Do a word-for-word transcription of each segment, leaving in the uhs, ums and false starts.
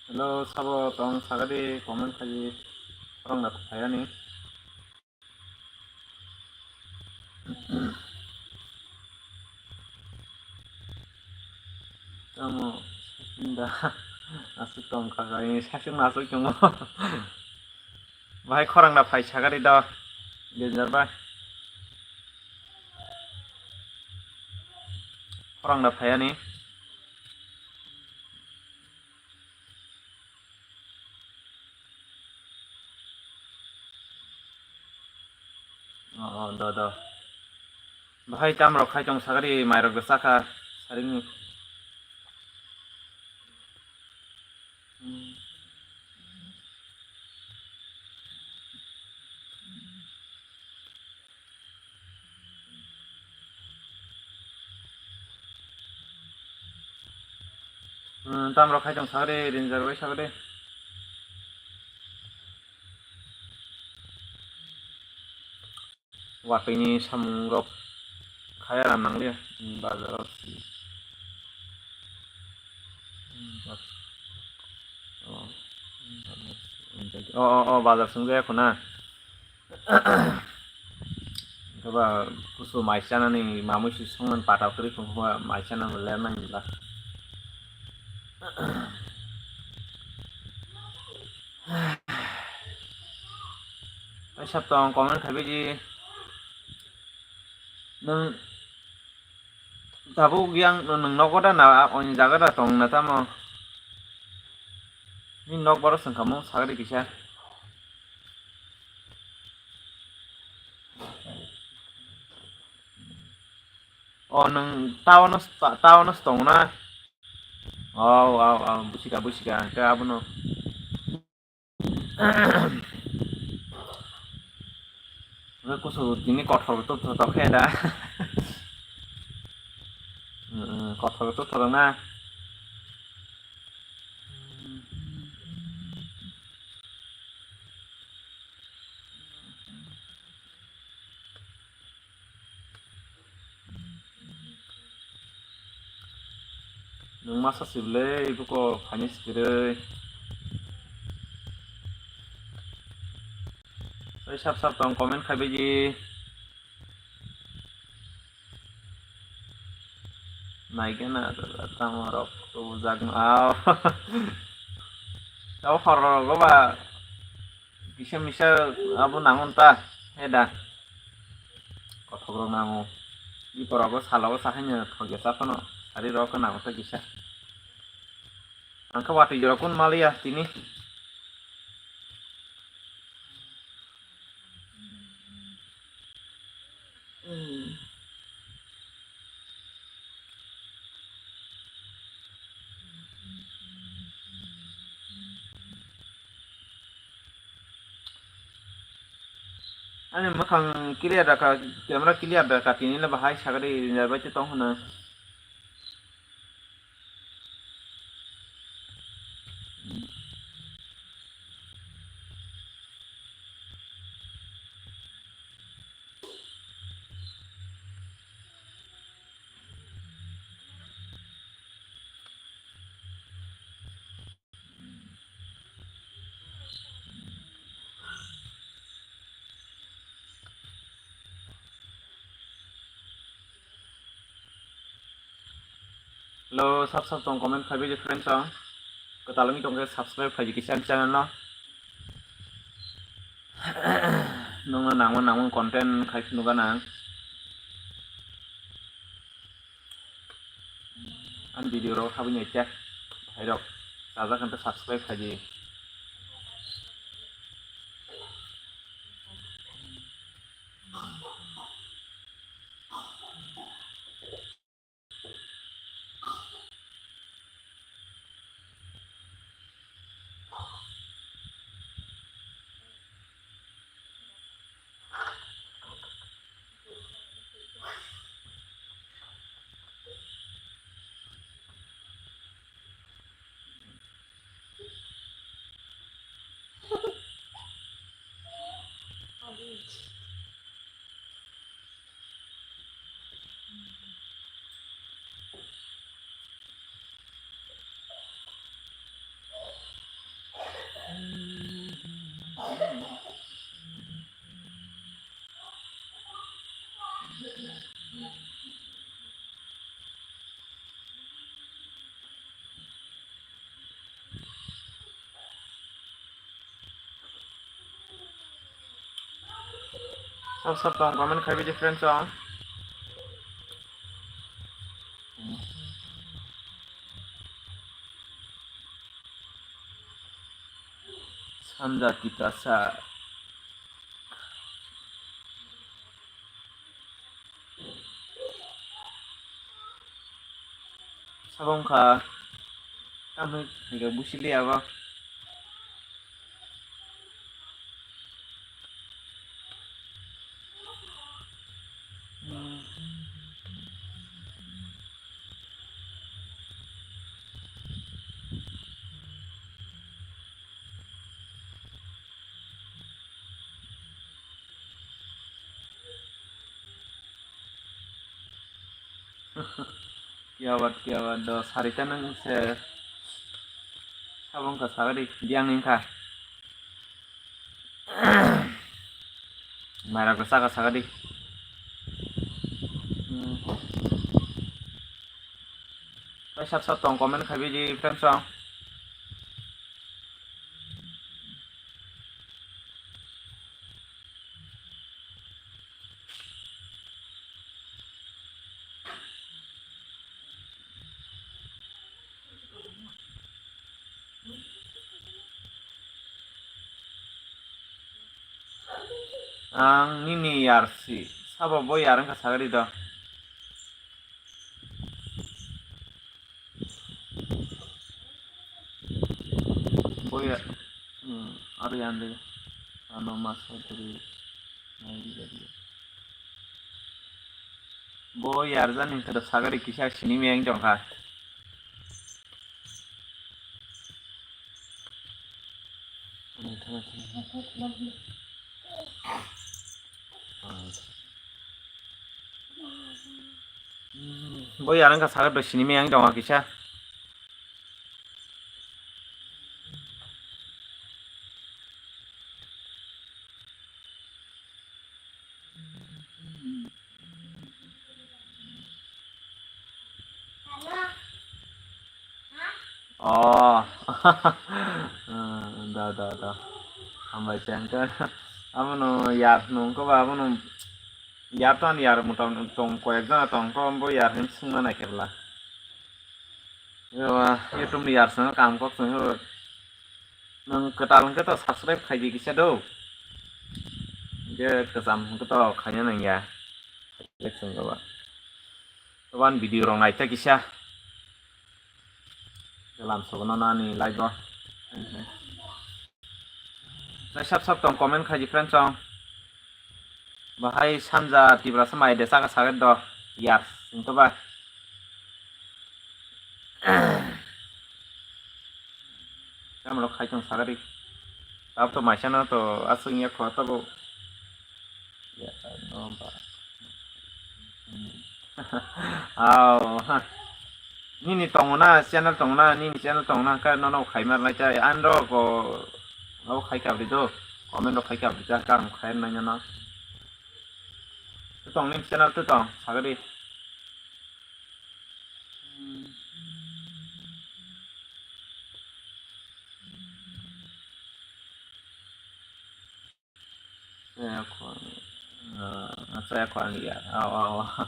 Hello, sabo tong sagadi comment khaji, khorang da phayani. Tamo da aswk tong kha kha, ini saswk no aswk tongo. Bahai khorang da phai sagadi do, danger ba. Khorang da phayani. O, o, do, do. Bahai tam rok khai tong sagari, mai rok da chakha, saring. Hmm, tam rok khai tong sagari, danger bai sagari. Watwi ni samung rok khai aram nang liya, hmm, bazar o si. Hmm, bas-, o, hmm, o, o, o, bazar sung jaya khuna. Khe ba kusu mai chanani mamui si songmani pata kwrwi tong khe ba mai chana bo ler nang ba. Ai sab tong comment khai bai di. Nwng tabuk yang nwng nogo da na, oni jaga da tong na tamo? Ni nok baro sengkamo sagri kisa. O nwng town o, town o tong na? Au, au, au, busika, busika, hwnkhe abono. Hwnkhe kusu tini kothor tongthok khe da. Hmm, hmm, kothor tongthok na. Nwng masa sibole buko phaini sikirwi. Tei sab sab tong comment khaibaidi. Naikhe na tamo rok rwjakno. Au. Tamo khorok rogo ba. Kisa misa abo nango ta, he da. Kothok rok nango. Ipor rogo salo o sahaino thokya cha phano. Sari rok nango ta kisa. Ang khe watwi jora kun maliya tini. Ani mwkhang clear da kha, camera clear da kha, tini le bahai sagadi rinjak bai tong hwno. Hello, sab sab tong comment khai bai di friends ang. Kwtal wngwi tongkhe subscribe khai di kisa ani channel no. Nokno nangma nangma content khai phunukha nang. Ani video rok habwi naikhe, bhai rok, chajak khe subscribe khai di. Sab sab tong comment khai bai di friends ang. Sanja Tiprasa. Sabo wngkha tamni hinkhe busi liya bo. Kiya bat, kiya bat do, sarita nang se sabong ka sagadi, diang ningka. Mairok saka sagadi. Hmm. Pai sat sat tong comment khai bai di friends rok. Ang nini yar si, sabo bo yar wngkha sagadi do. Bo yar, hmm, aro yande, ano masa turi, naidi jadi. Bo yarjani kada sagari kisa sini meyang jongkha. Bo yarang ka sagari sini meyang jongkha kisa. Oh. Da, da, da. Hambai se hwnkhe. Abono yar hwnwi hwnkhe ba abono yar to ani yar mota moti tong koyek jona tong khe bo yar hwnwi swngma nai khe bwla. Eba YouTube ni yar swngo kam kok swngo. Nwng kwtal hwnkhe to subscribe khai di kisa do. Hwnkhe kwcham hwnkhe to khaina nangya. Like swngo ba. Toban video rok naitha kisa. Lam sogono nani like o. Tei sab sab tong comment khai di friends rok. Bahai sanja Tiprasa mai de saka saget do. Yar, singto ba. Tamro khai tong sagari. Tab to maisano to aswk ya kho to bo. Ya, no ba. Aw, ha. Nini tongo na, channel tongo na, nini channel tongo na, ka nono khai mar nai chai. An ro ko, abo khai kabri do. Comment ro khai kabri cha, kang khai nai no. Tu tong nini channel tu tong, sagari. Saya kwan, ah, saya kwan ya. Aw, aw, aw.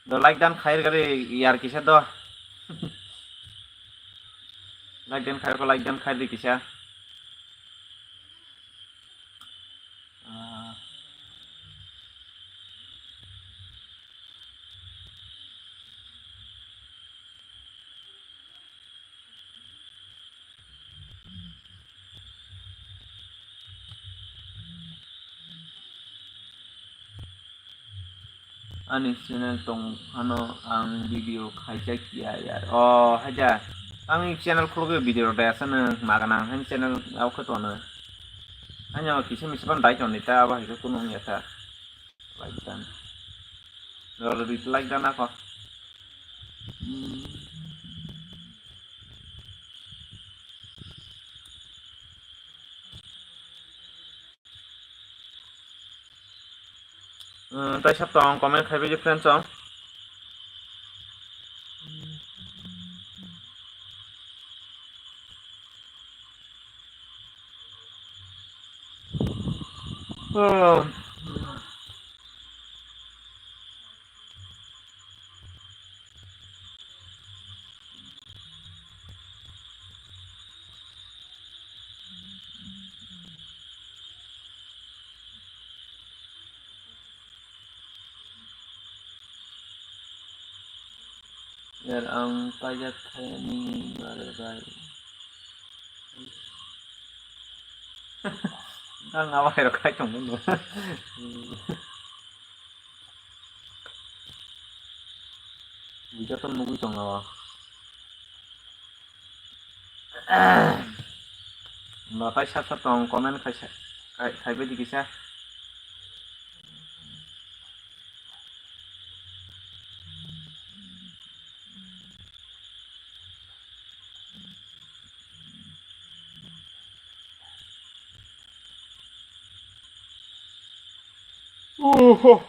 Do like dan khair gari yar kisa do. Like dan khair ko like dan khair di kisa. Ah. Ani channel tong phano ang video khaijak ya yar. O haja, ang channel khulugwi video rok dayasa nw maganang, ang channel aokhe tono. Ani o kisa misa phano dai toni ta, abo hai khe kunu wngya kha. Like dan. Doro di like dan ako. Hmm. Hmm, tai sab tong comment khai bai friends tong. Yar ang paijak khaini bare bai. Ang abo hai rok khai tongmani. Buja to nugwi tongo. Bapai sat sat tong comment khai khai bai di kisa. Oho.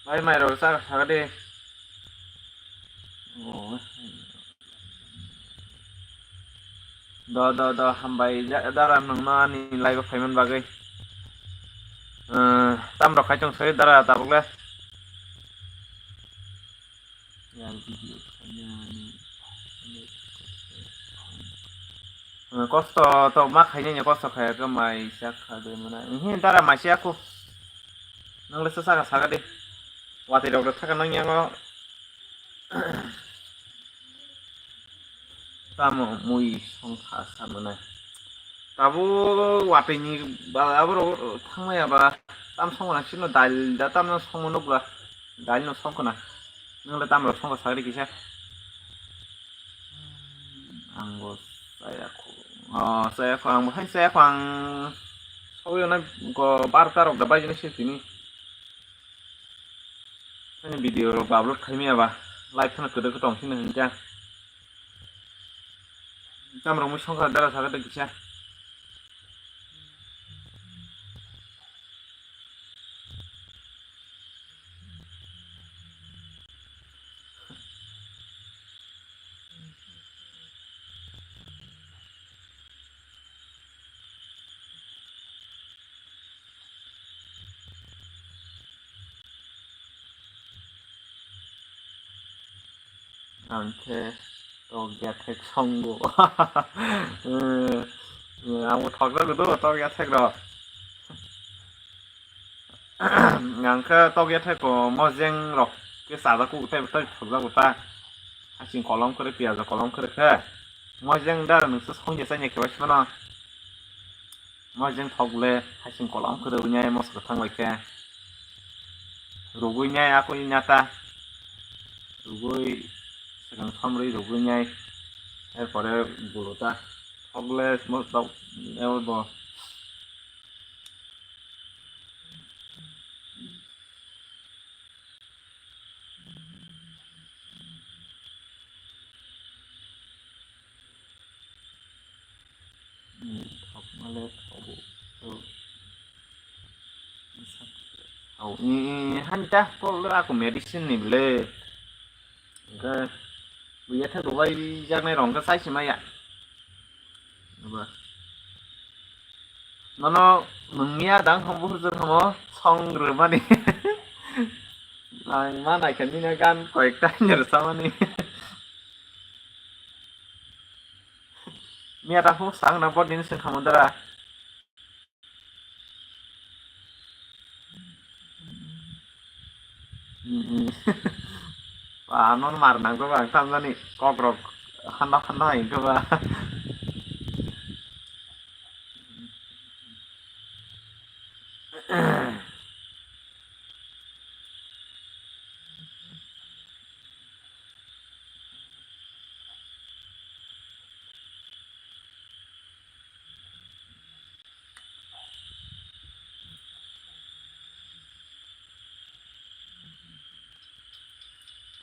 Bai mai rok sa saga de. Oh. Do do do hambai dara nwngno ani live o phaimani bagwi. Tam rok khai tong soi dara tabuk le. Kosto to ma khainai ni kosto khaya khe mai sak kha de mana. Ehe dara mai sia kho. Nang le sa saka saka de. Watwi rok rok thaka nang yango. Tamo mui songkha samanai. Tabuk watwi ni ba aborok thangmaya ba tam songmana sino dal da tamno songmano ba dal no songkhona. Nang le tamrok songkha sagri kisa. Ang bo chaya kho. Oh, chaya kho, ang bo hai chaya kho, ang sogwi onai go barta rok da baijini se tini. Ani video rok upload khaimaya ba, live phano kwdwk khe tong sini hwnka. Tamrok mui songkha dara sakha tei kisa. Ang khe tok ya thek song bo. Ang bo thok rok do tok ya thek rok. Ang khe tok ya thai ko mojeng rok khe chajak kugo tei tei thokjago ta. Hasing kolom kwrwi piyaj kolom kwrwi khe mojeng da nwng se songya chanya khe bai phano. Mojeng thok le hasing kolom kwrwi wngnai moso kwthang bai khe. Rugwi nai akwi nata. Rugwi swkang somrwi rugwi nai. Erpore guluta. Thok le mo tok ebo bo. Thokmale thogo. Thok. Thok. Hani ta kol aku medicine ni bele. Engke buya the rubai jaknai rong khe sai se maya. Aba. Nono nwng miya dang hom buhur jor hamo song rwmani. Ang ma naikha nini gan koyekta hinwi rwsamani. Miya dang hom sang na bot nini seng khamon dara. Ba, non mar nang ba, ang tamjani kok rok handa handa hai khe ba.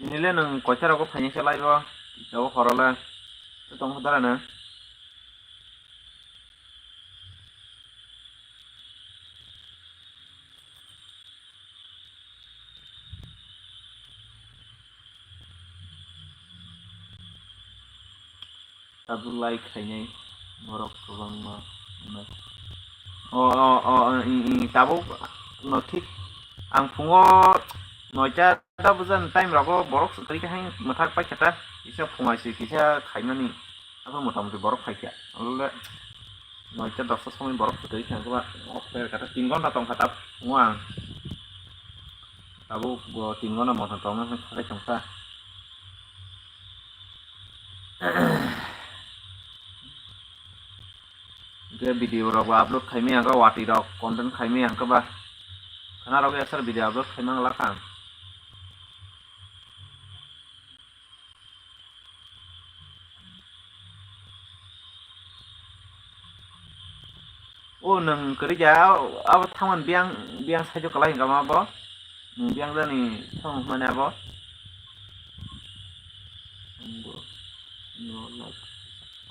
Tini le nwng koita rogo phaini se live o, tabuk horo le tongkha dara no. Tabuk like khainai borok kwbangma hwnwi. O, o, o, o, i, i, tabuk no thik ang phungo noita da bujani time rogo borok swtwi khe haino mwthak paikha ta, kisa phungaisi kisa khaimani, abo motamoti borok phaikha. Noita dosta somoi borok swtwi khe ang khe ba off khe kha ta, tin ghonta tongkha ta phungo ang. Tabuk bo tin ghonta mothang tongna hwnwi khatai tongkha. Hwnkhe video rok bo upload khaimaya hwnkhe watwi rok content khaimaya hwnkhe ba khana rok ya sir video upload khaimang lakha ang. O nwng kwrwi ja abo thangmani biyang biyang saijo kwlai hwnkha ma bo. Nwng biyang jani thangmani abo.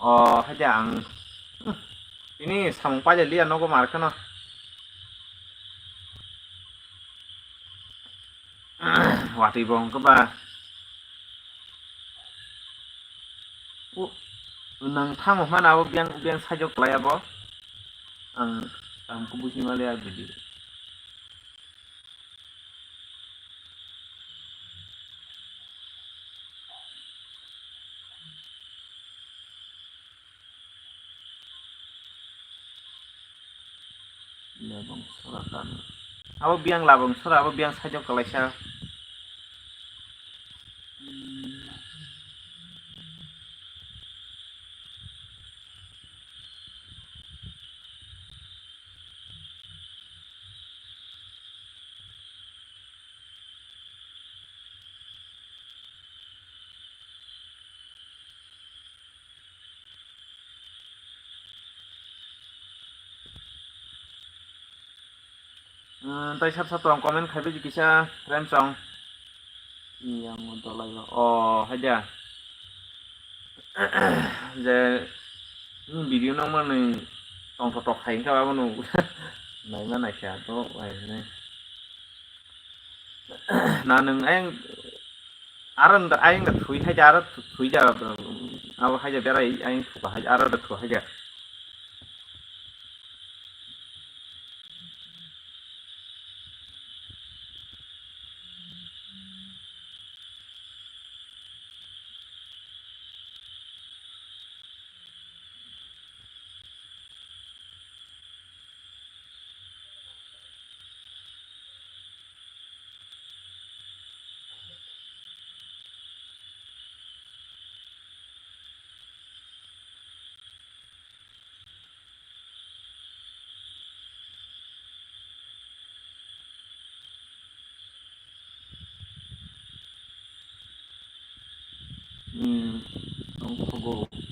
O haide ang tini samung pailai liya nogo mar kheno. Watwi bo hwnkhe ba. O, nang thango hwnmano abo biyang, biyang saijo kwlai abo. Ang, ang khe buji maliya video. Labong sora tamo. Abo biyang labong sora, abo biyang saijo kwlaisa. Tei sab sab tong comment khai bai kisa friend chong. Yang dolai o haida. Je video nang mani tong tok tok khai kha abo no. Nai ma nai kha to ai ne. Na nung ayang aro nda ayang da thui haja aro thui ja abo haja berai ayang thuka haja aro da thu haja.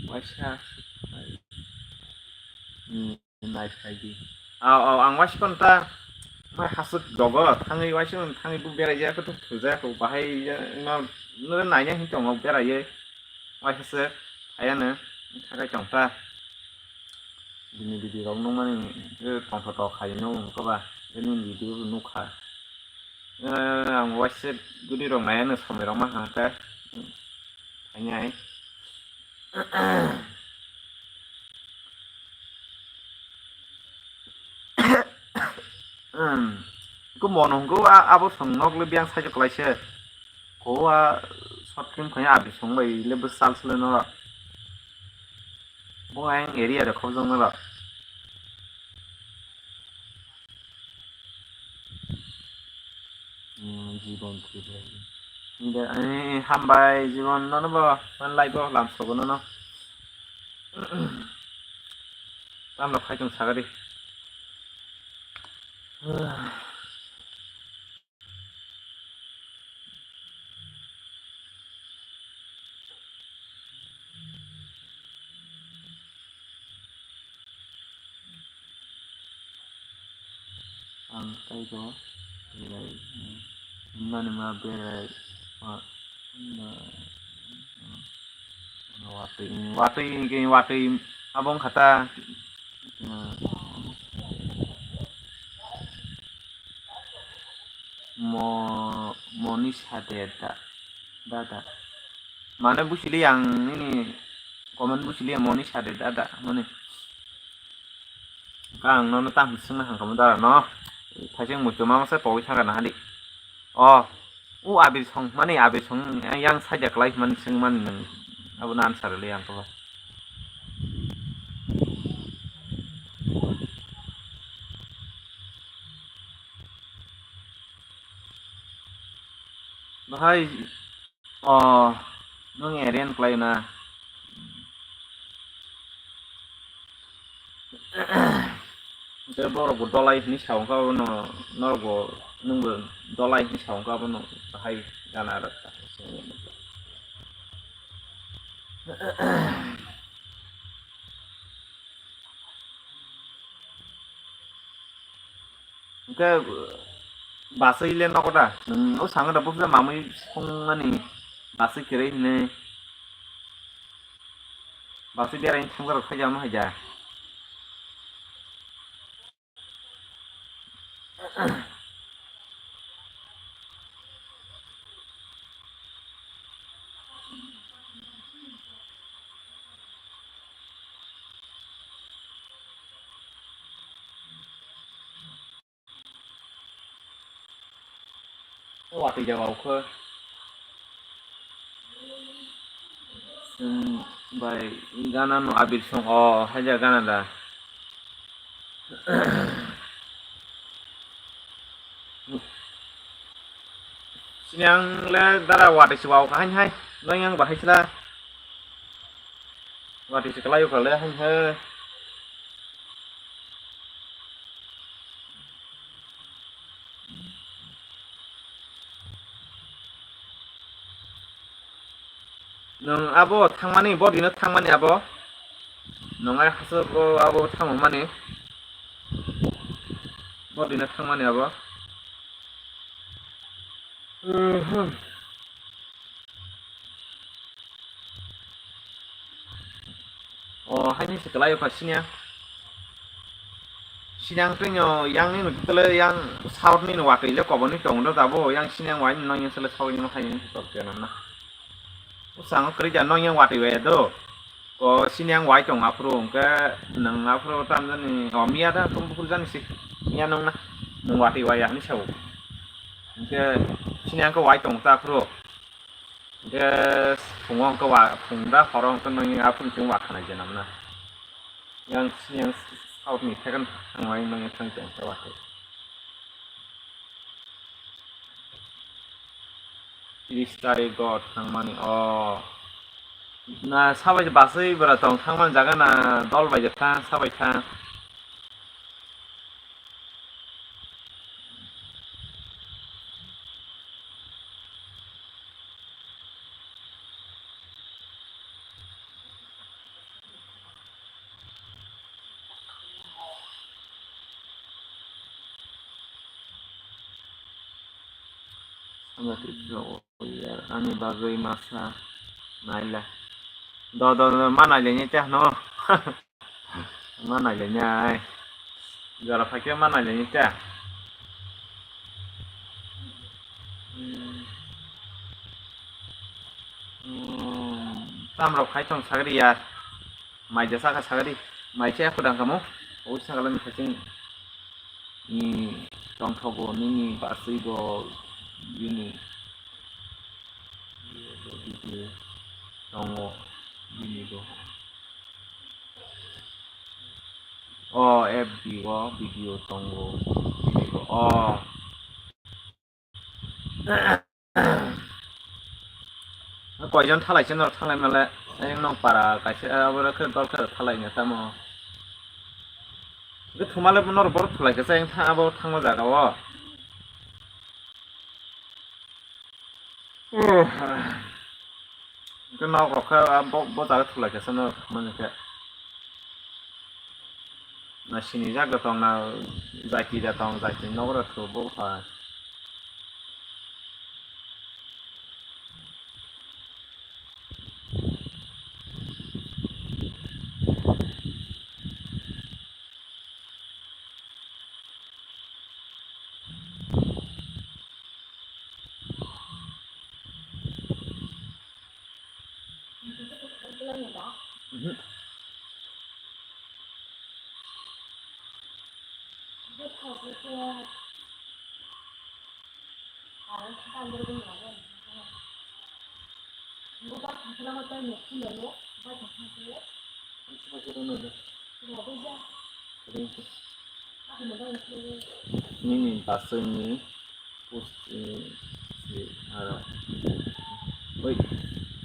waisa. Hmm, nai phaidi. Aw, aw, ang waisa phano ta mai hasuk dogo thangwi waisa phano thangwi bo berai ya khe to thujak kho bahai ya no no naina hin tongo berai ye. Waisa se ayano thakai tong ta. Bini video rok nukmani, eh, tongthotok khai nw wngkha ba, bini video nukha. Eh, ang waisa guri rok nai ano somoi rok ma hang khe, thangnai. Hmm. Ko mono hwnkhe a-, abo song nok le biyang saichok klaise. Ko a short film khai abi song bai le bwsal sle no. Bo ayang area de khobjong no. Hmm, Jibon Tripura. Inde, eh, hambai Jibon nono bo, man lai bo lam sogo nono. Tamno khai tong sagadi. Ang tei bo berai, hmm, mani ma berai, ma, ma, ma, watwi, watwi, watwi, watwi, abo wngkha ta, hmm, mo, moni sade da, da, da. Mane buchili ang nini comment buchili moni sade da, da, mani. Ka ang nono tamo swngna hangkha mo dara no. Thaising muchuma masa pogwi thangkha na hadi. O, o abir song mani abir song yang saja klai mani swng mani nang. Abo na answer le ang ko. Bahai. O, nwng area ni kwlai na. Hwnkhe borok bo dolai hinwi sa wngkha abono, norok bo nwng bo dolai hinwi sa wngkha abono, bahai gana rwkha. Hwnkhe, baswi le nogo da? Nwng o sango da, bukhusa mamwi songmani baswi kwrwi hinwi. Baswi berai thangjarok khaijak no haija. O watwi jaga o khe. Chwng bai gana no abir song o haja gana da. Sini ang le dara watwi se wao kahai hai. Noi ang bahai sila. Watwi se kalai o kale hai hai. Nwng abo thangmani, bodino thangmani abo. Nwng ai hasteo abo thangmani. Bodino thangmani abo. O, haini se kwlai o kha sini ang. Sini ang twi no yang ni no tele yang south ni no watwi le kobor ni tong do tabo yang sini ang wai no yang sele south ni no hai ni tok jana na. O sang kwrwi ja no yang watwi wai do. Ko sini ang wai tong aphuru hwnkhe nwng aphuru tam jani o miya da tum bukur jani si. Miya nwng na. Nwng watwi wai ya ni sao. Hwnkhe sini ang ko wai tong ta aphuru. Hwnkhe phungo hwnkhe wa, phung da horo hwnkhe nini aphuru chwng wa khanai je namna. Yang, yang south ni second thangmani nangya thang tong khe wa khe. Tris tarik o thangmani o. Na sabai basui bwra tong thangmani jaga na dol bai je thang sabai thang. Ani bagwi masa naila. Do, do, do, ma nailai ni te no. Ma nailai nai. Jora phaikhe ma nailai ni te. Hmm. Hmm. Tamrok khai tong sagri ya. Mai jasa kha sagri. Mai se khudang kamo. O sagala ni khaching. Ni tongthogo nini basui bo bini tongo bini bo. O F B o video tongo bini bo. O. Koijon thalai se norok thanglai male, ayang nong para kaisa abo rok khe dol khe thalai nw tamo. Hwnkhe thumale norok borok thulai khe se ayang tha abo thangma jaga o. Hwnkhe nok rok khe bo, bo jaga thulai khe se norok thangma khe. Na sinijak da tong na, jati da tong, jati nogo da thu bo hai. Mhm. Nini baswkni pusti si aro. Oi,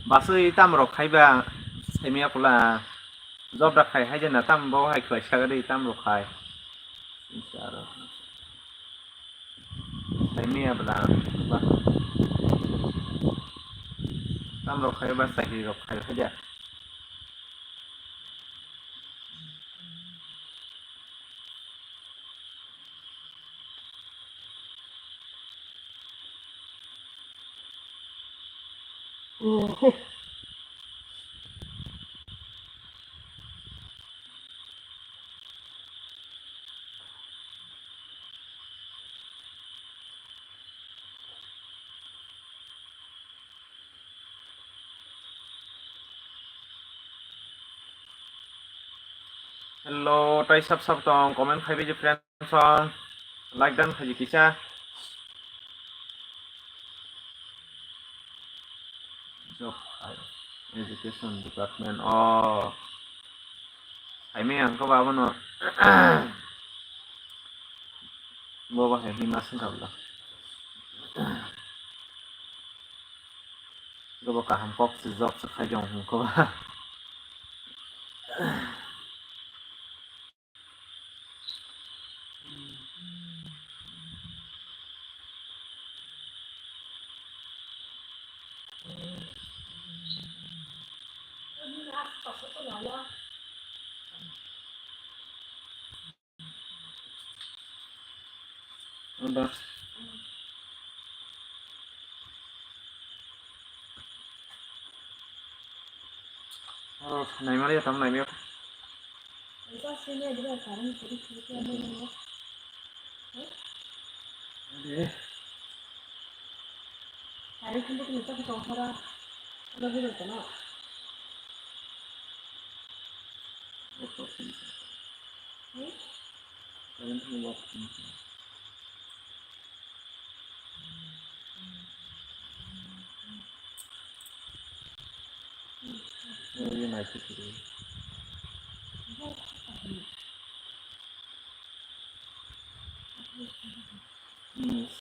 baswi tamrok khaiba saimaya pula. Jobra khai hai jena tam bo hai khwlai sagadi tamrok khai. Insa aro. Saimaya bla ba. Tamrok khai ba chakri rok khai khai ja. Hello, tai sab sab tong, comment khai biji friend song, like dan khaji kisa. Job hai, education department, oh. Hai me ang ko ba bono. Bo bo hai ni masing kabla. Gobo kaham kok si jok si khai jong hum ko. Anda. Oh, naimari ya, tam naimari. Anda.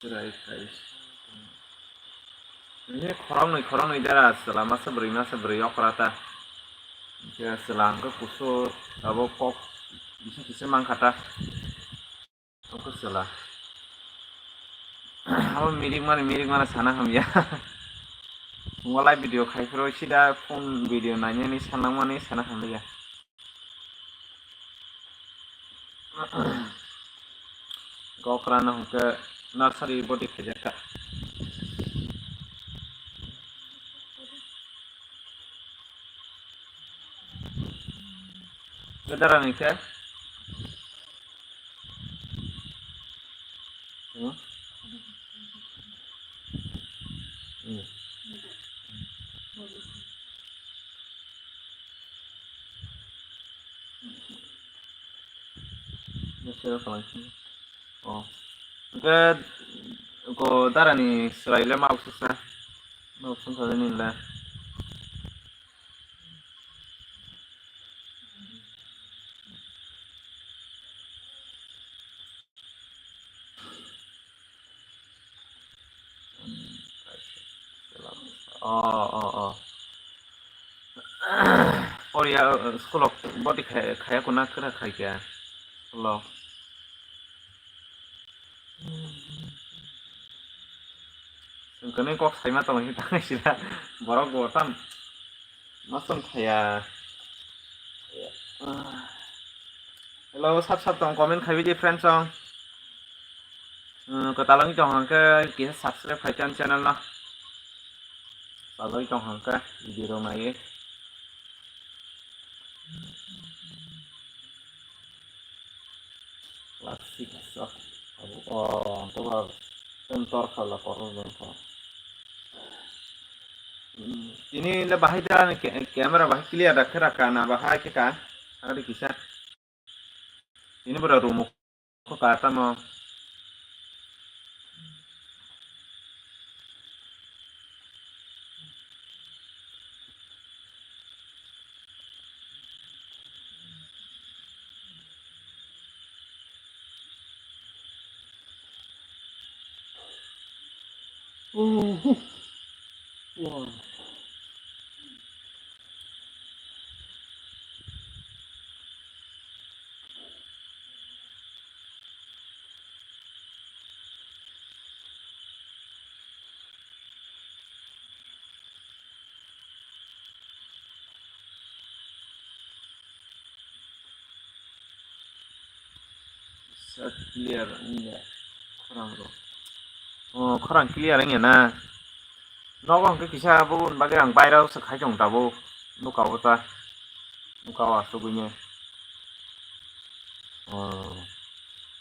Chwrai kaisa. Ini khoroknwi khoroknwi dera chwla masa bwrwi masa bwrwi okra ta. Hwnkhe chwla hwnkhe kusu abo kok kisa kisa mankha ta. Oko chwla. Abo mirik mani mirik mani sana hamya. Mo live video khai phuru sida phone video nainani sanangmani sana hamya. Gokra no hwnkhe nursery body khaijak kha. Dara ni khe. Hmm? Hmm. Nokse rok kwlangkhe. Oh. Hwnkhe ko darani chwraile ma bwswksa. Ma bwswk khajaini le. Oh, oh, oh. Korea, uh, school o body khai, khaya kuna kra khai kya. School o. Chwng kwnwi kok saima tongwi tangwi sida. Borok bo tam. Masong khaya. Hello, sab sab tong comment khaiwi di friends song. Hmm, kwtal wngwi tong hwnkhe kisa subscribe khai chan channel no. Kwtal wngwi tong hwnkhe video rok naiwi. Classic sok. Abo, oh, ang to ba, tem tor khala kormo bang kha. Hmm, tini le bahai da ke-, camera bahai clear da khe raka na bahai khe ka. Ari kisa. Tini bora room ko ka tamo. Sa clear wngya khorang rok. Oh, khorang clear wngya na? Nogo hwnkhe kisa abo ni bagwi ang bairao se khai tong tabuk. Nuka o ta. Nuka o asugwi ne. Oh.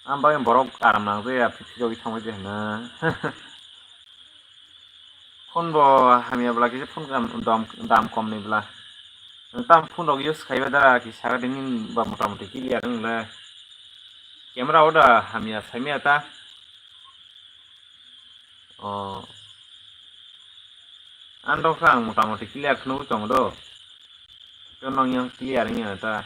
Ang bagwi borok aram nang je ya, phirogwi thangwi je hwna. Phone bo hamya bwla kisa phone kam dam, dam kom ni bwla. Tam phone rok use khaiba dara ki saga dini ba mota moti clear wng le. Camera o da hamya saimya ta. Oh. Ang dok kha ang mota moti clear khwlaiwi tongo do. Khe nong yang clear wngya ta.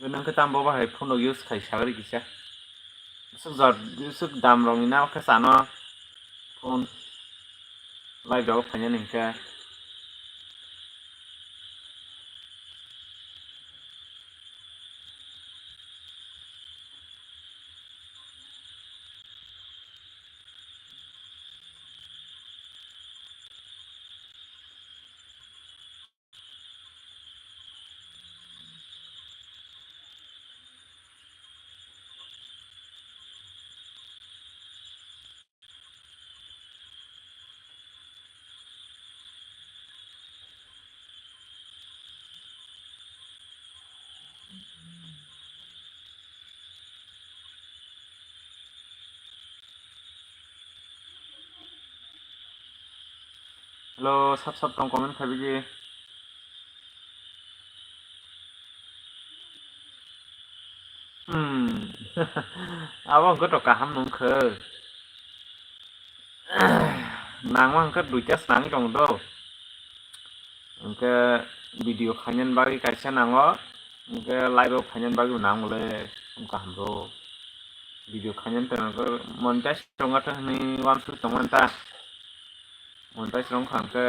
Nang khe tamo bo hai phone rok use khai sagri kisa. Bwswk jat, bwswk dam rok ni na khe sano phone live rok phainani hinkhe. Hello, sab sab tong comment khaibidi. Hmm. Abo hwnkhe to kaham nung khe. Nangma hwnkhe duita snang tong do. Hwnkhe video khainani bagwi kaisa nango. Hwnkhe live o khainani bagwi nango le kaham do. Video khainani tong monetize tongma thang hwnwi uansuk tongmani ta. Monetize rong kha hwnkhe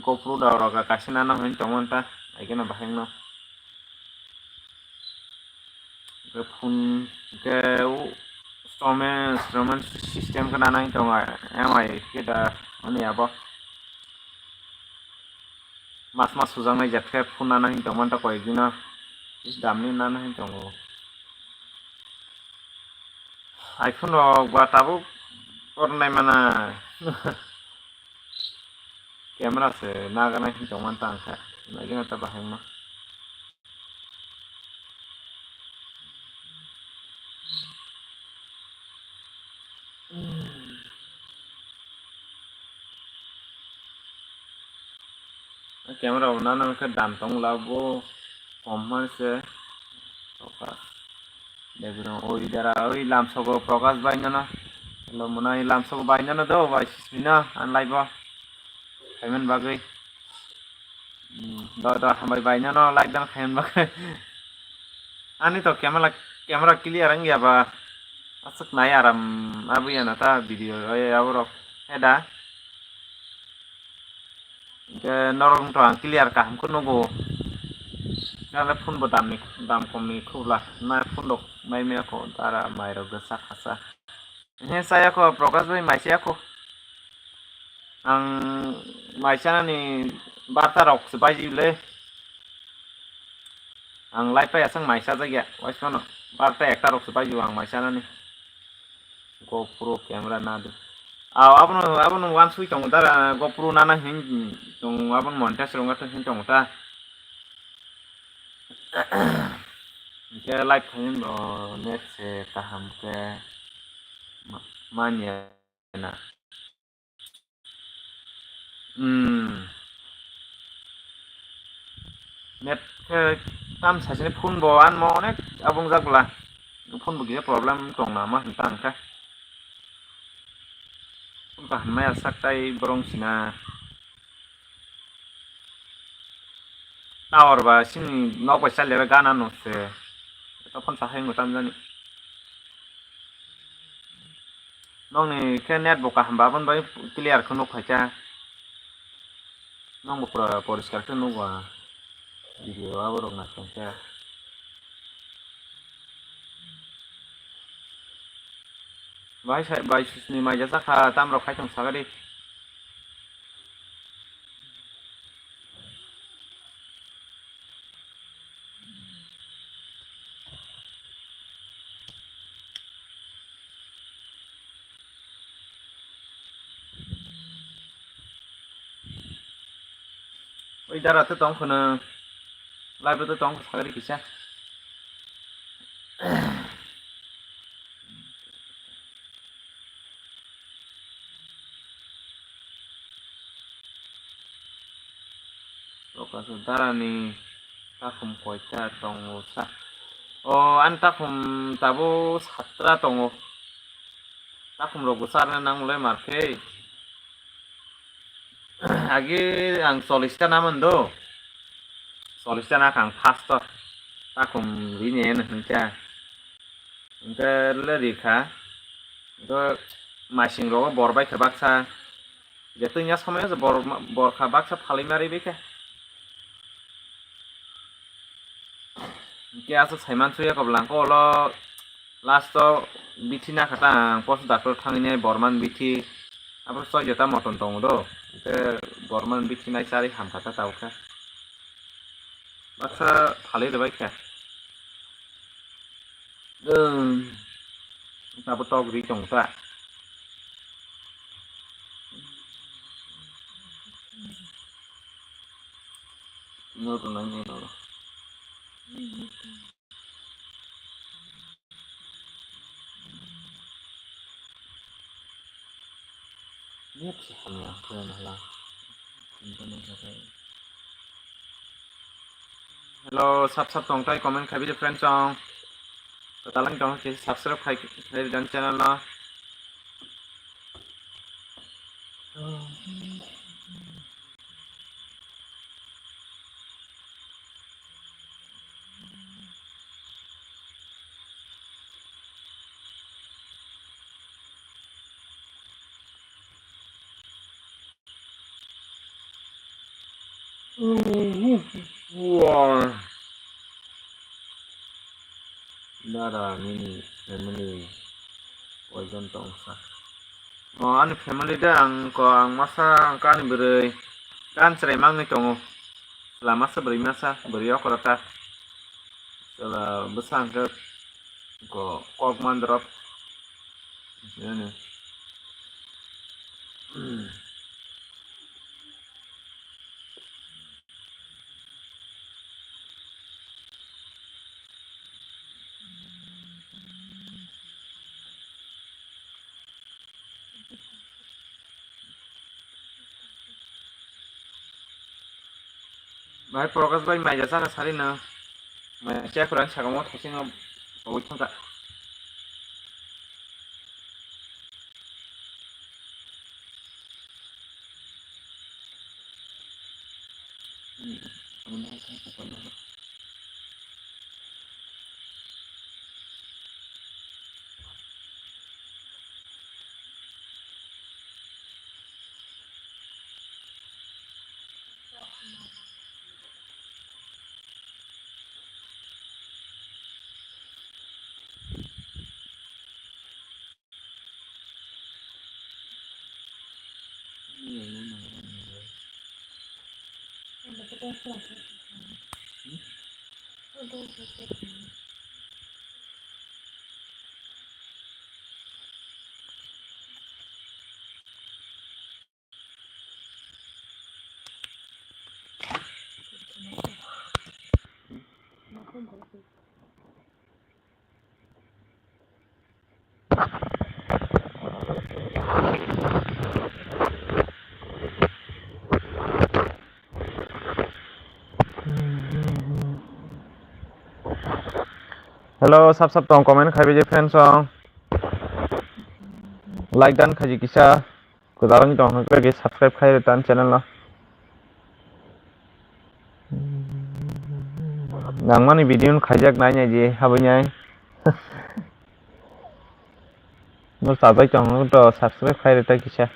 GoPro da rok kaisa nana hwnwi tongmani ta. Aikhe no bahai no. Hwnkhe phone hwnkhe o installment, installment system khe nana hwnwi tongo M I khe da hwnwi abo. Mas mas sujaknai jat khe phone nana hwnwi tongmani ta koyek dino. Is damni nana hwnwi tongo. iPhone rok ba tabuk koron nai mana. camera se naganai hinwi tongmani ta ang khe. Naikhe ta bahai wngma. Camera bo nana khe dam tong la bo kom man se. Background oi dara oi lamsogo Prakash bai nono. Hello mwnai lamsogo bai nono do bai sismino an live o. Kaiman bagwi. Hmm, do do hambai bai nono like dan kaiman bagwi. Ani to camera camera clear wngya ba. Aswk nai aram abwi ano ta video oi aborok. Heda. Hingke norok wngtong ang clear kaham khe nugo. Nale phone bo dam ni, dam kom ni khubla. Na phone rok mai maya kho, dara mai rok gasa khasa. He saya kho, Prakash bhai mai saya kho. Ang mai sana ni barta rok se bai le. Ang live pai asang mai sajak ya, waiphano barta ekta rok se bai ang mai sana ni. GoPro camera na do. Aw, abono, abono wansui tongo da, GoPro nana hin tong, abono montage rwngya hin tongo ta. Hingke live khain bo net se kaham khe ma-, manya na. Hmm. Net khe tam sasini phone bo anmo onek abungjak bwla. Phone bo kisa problem tong nama hinta hingkha. Phone kaham maya sak tai borong sina. Tower ba sini nok bai chalir gana no se. Tokon sahai ngo tamjani. Nokni khe net bo kaham ba, aboni bagwi clear khe nuk phaikha. Nokbo pura poriskar khe nugo ang. Video aborok naisingkhe. Bai sai, bai susni mai jasa kha, tamrok khai tong sagadi. Oi dara to tong khono, live to tong sagari kisa. Tokasuk darani takhum koita tongo sa. O, ani takhum tabuk satra tongo. Takhum rok bo charna nang le mar khe. Agi ang chollish ta naman do. Chollish ta nakha ang first o. Takhum rini en hwnka. Hwnkhe le rikha. Hwnkhe masing rogo bor bai kha baksa. Je twi nya somoi se bor, bor kha baksa phalwi ma rwi bai kha. Hwnkhe aswk saiman suya koblang ko ulo last o bithi nakha ta ang post doctor thangwi nai borman bithi. Abo choi jota motom tongo do. Hwnkhe borman bithi nai charwi hamkha ta tabukhe. Baksa phalwi rwbai kha. Tabuk tok ri tong ta. No to nai nai no. Net se hamya khe hala. Hello, sab sab tong tai comment khai bidi friend chong. Talang tong ke subscribe khai khai dan channel no. Dara nini family koijon tongsa? O, ani family de ang ko, ang masa, ang kani bwrwi, kan chwrai mangni tongo. Chwla masa, bwrwi masa, bwrwi okra ta. Chwla bwsa hwnkhe ko, kok mandrop. Bini. Bai Prakash bai, mai ja chara sari na. Mai cha khurang sagamo thaising no pogwi thangkha. Hello, sap sap tong comment khai bai je friends song. Like dan khaji kisa. Kwtal wngwi tong hwnkhe subscribe khai rw tan channel no. Nangmani video no khaijak nai nai di habwi nai. No chajak tong hwnkhe to subscribe khai rw ta kisa.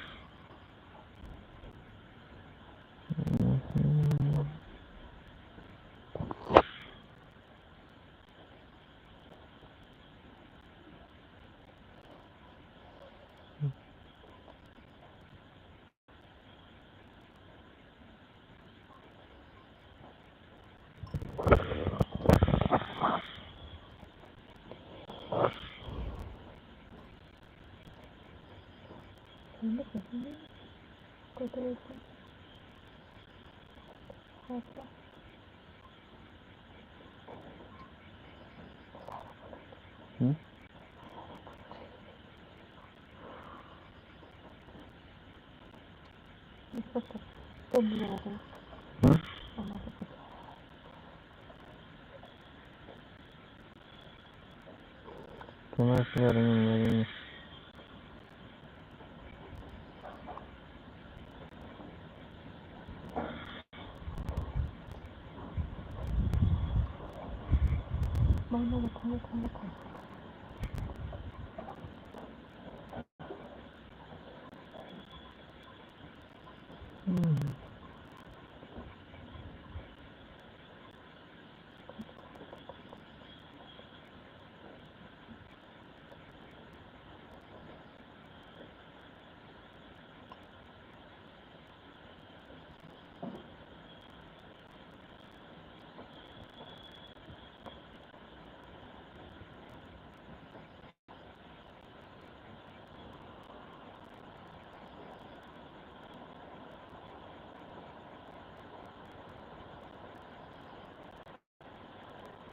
Hmm? Camera clear wngwi nai.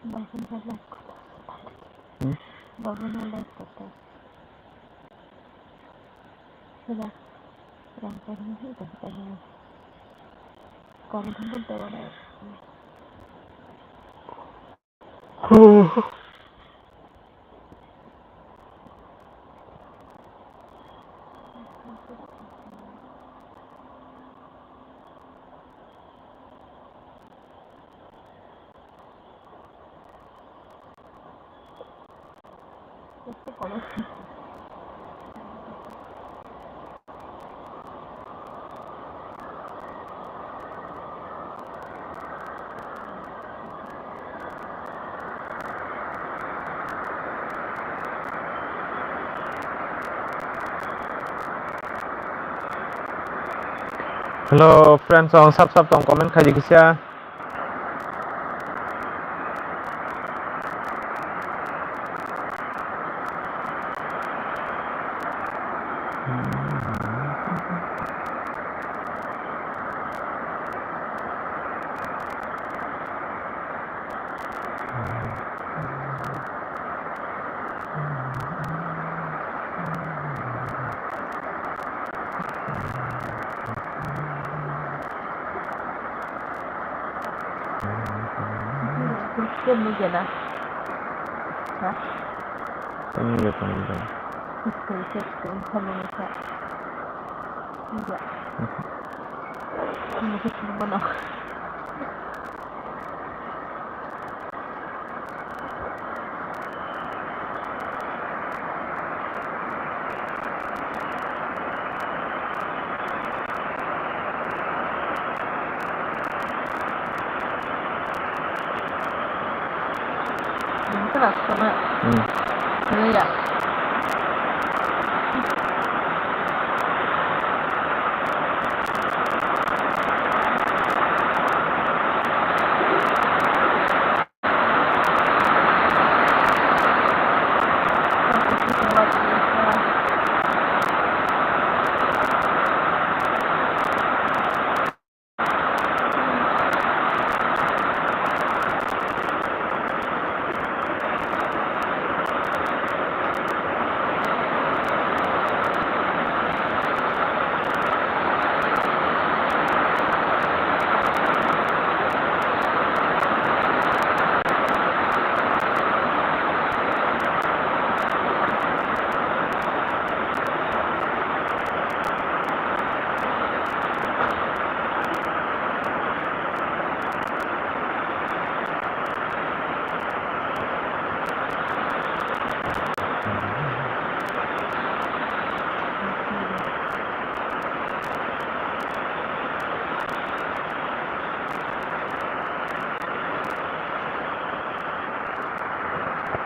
Babano live kota. Hmm? Babano live kota. Sila. Yang tadi ni kita kita ni. Kalau tunggu dewa live. Hello friends, ang sap sap tong comment khai di kisa. Kemni gena? Ha? Kemni gena? History text ko wngkha nini kha. Iya. Nini khe tongmano.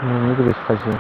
Hmm, ini bisa sih.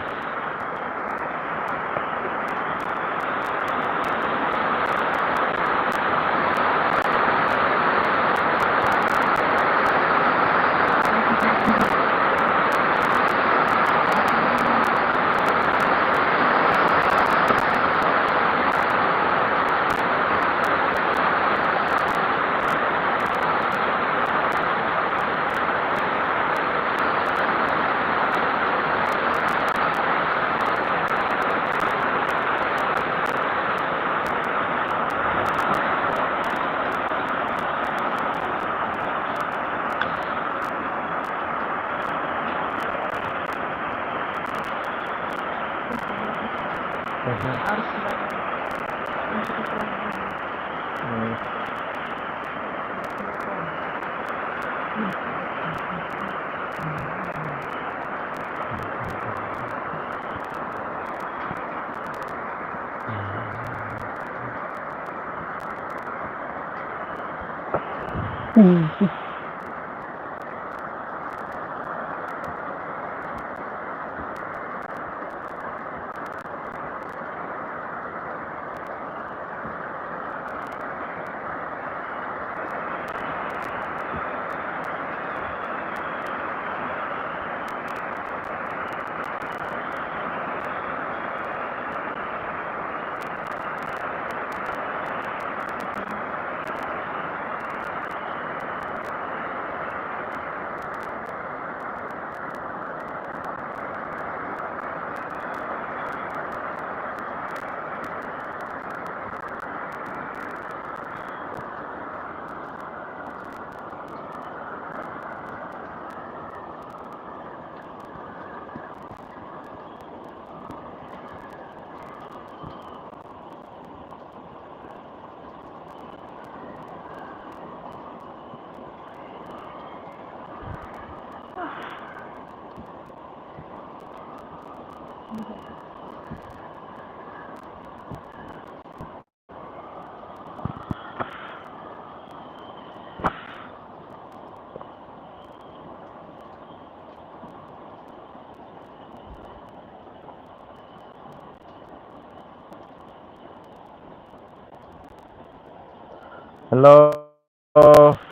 Hello,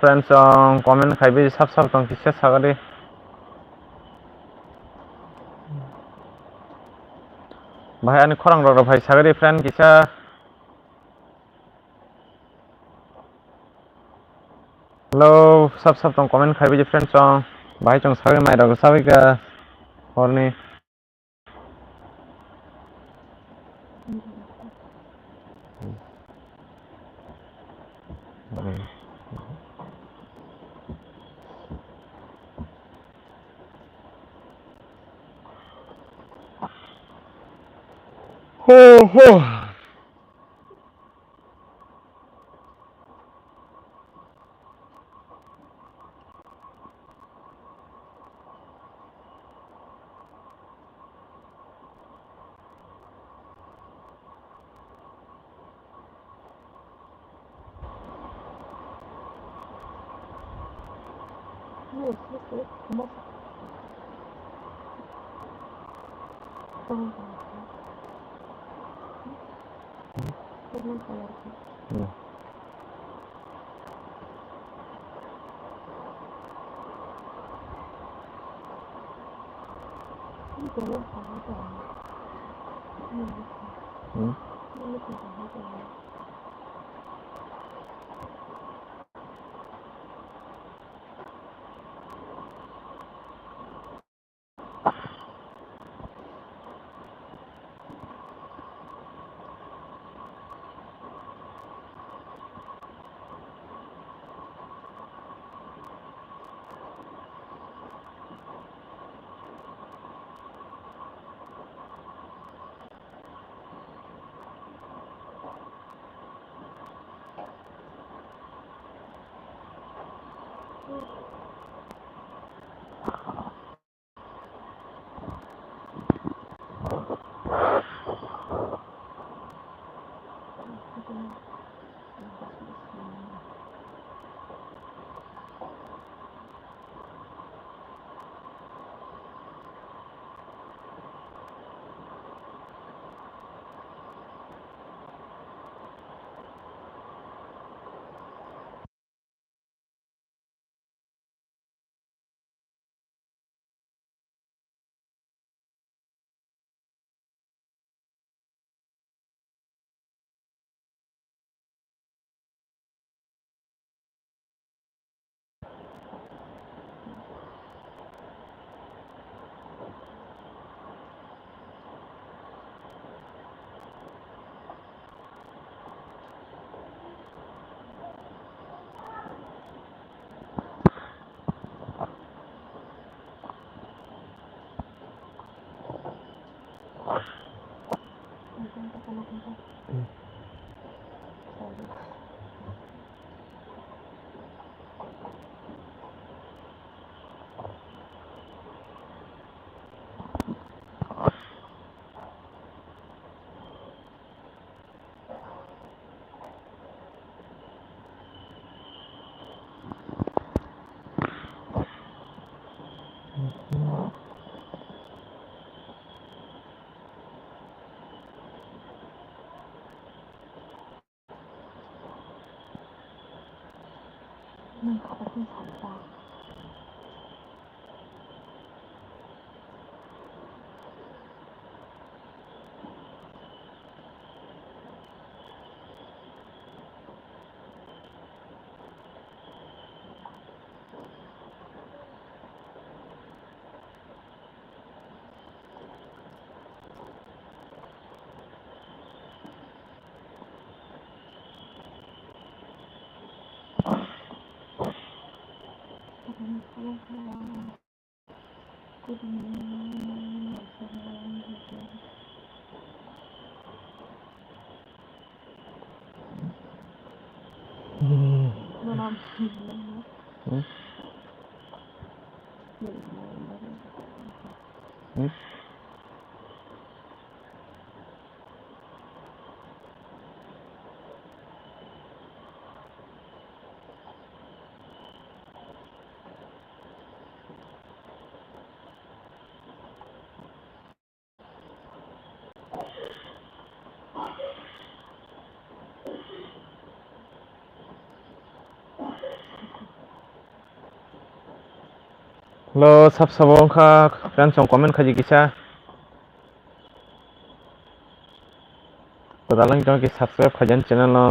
friends, ang comment khaibi sab sab tong kisa sagadi. Bahai ani khorang rok rok phai sagadi friend kisa. Hello, sab sab tong comment khaibi friends song. Bahai chong sagadi mai rok sabi ka horni. Ho, ho. Hello, sab sabo wngkha, friends, chwng comment khaidi kisa. Kwtal wngwi tongkhe subscribe khaidi ani channel no.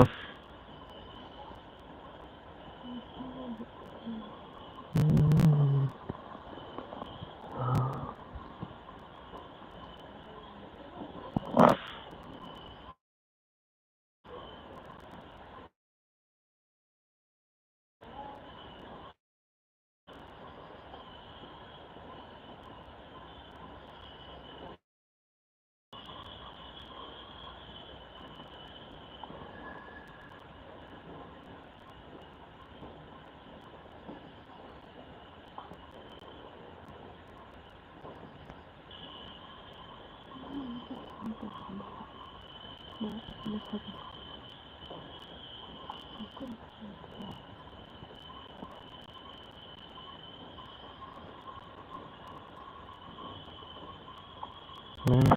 Nwng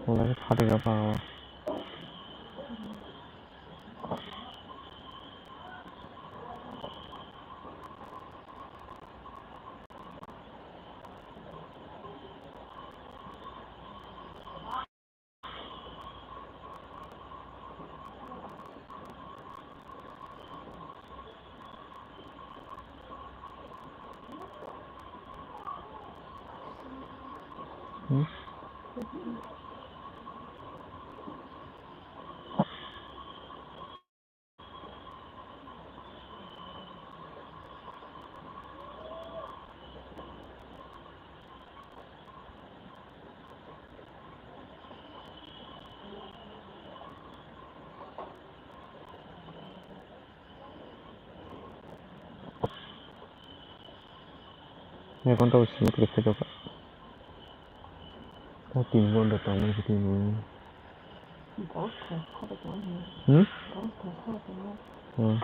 walai phatwi rw pha o. Hmm? Ni kon to simi kiri khe jokha. Ta tin gon da tong ni kiti ni. Hmm? Hmm.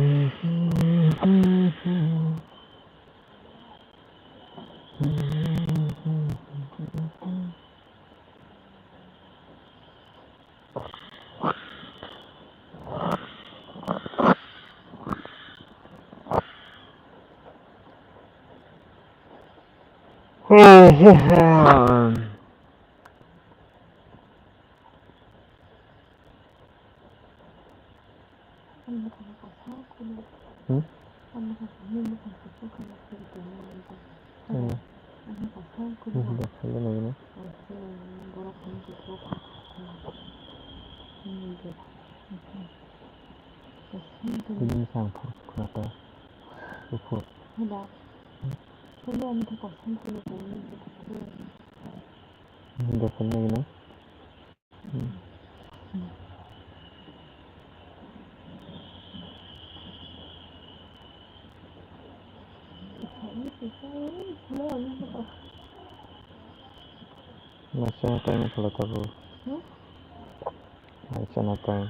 Hmm? Hmm. Hmm, dah, hello, Nagina. Ini sang pur, kenapa? Pur. Hmm, dah, hello, Nagina. Masa time kalau tahu. Masa time.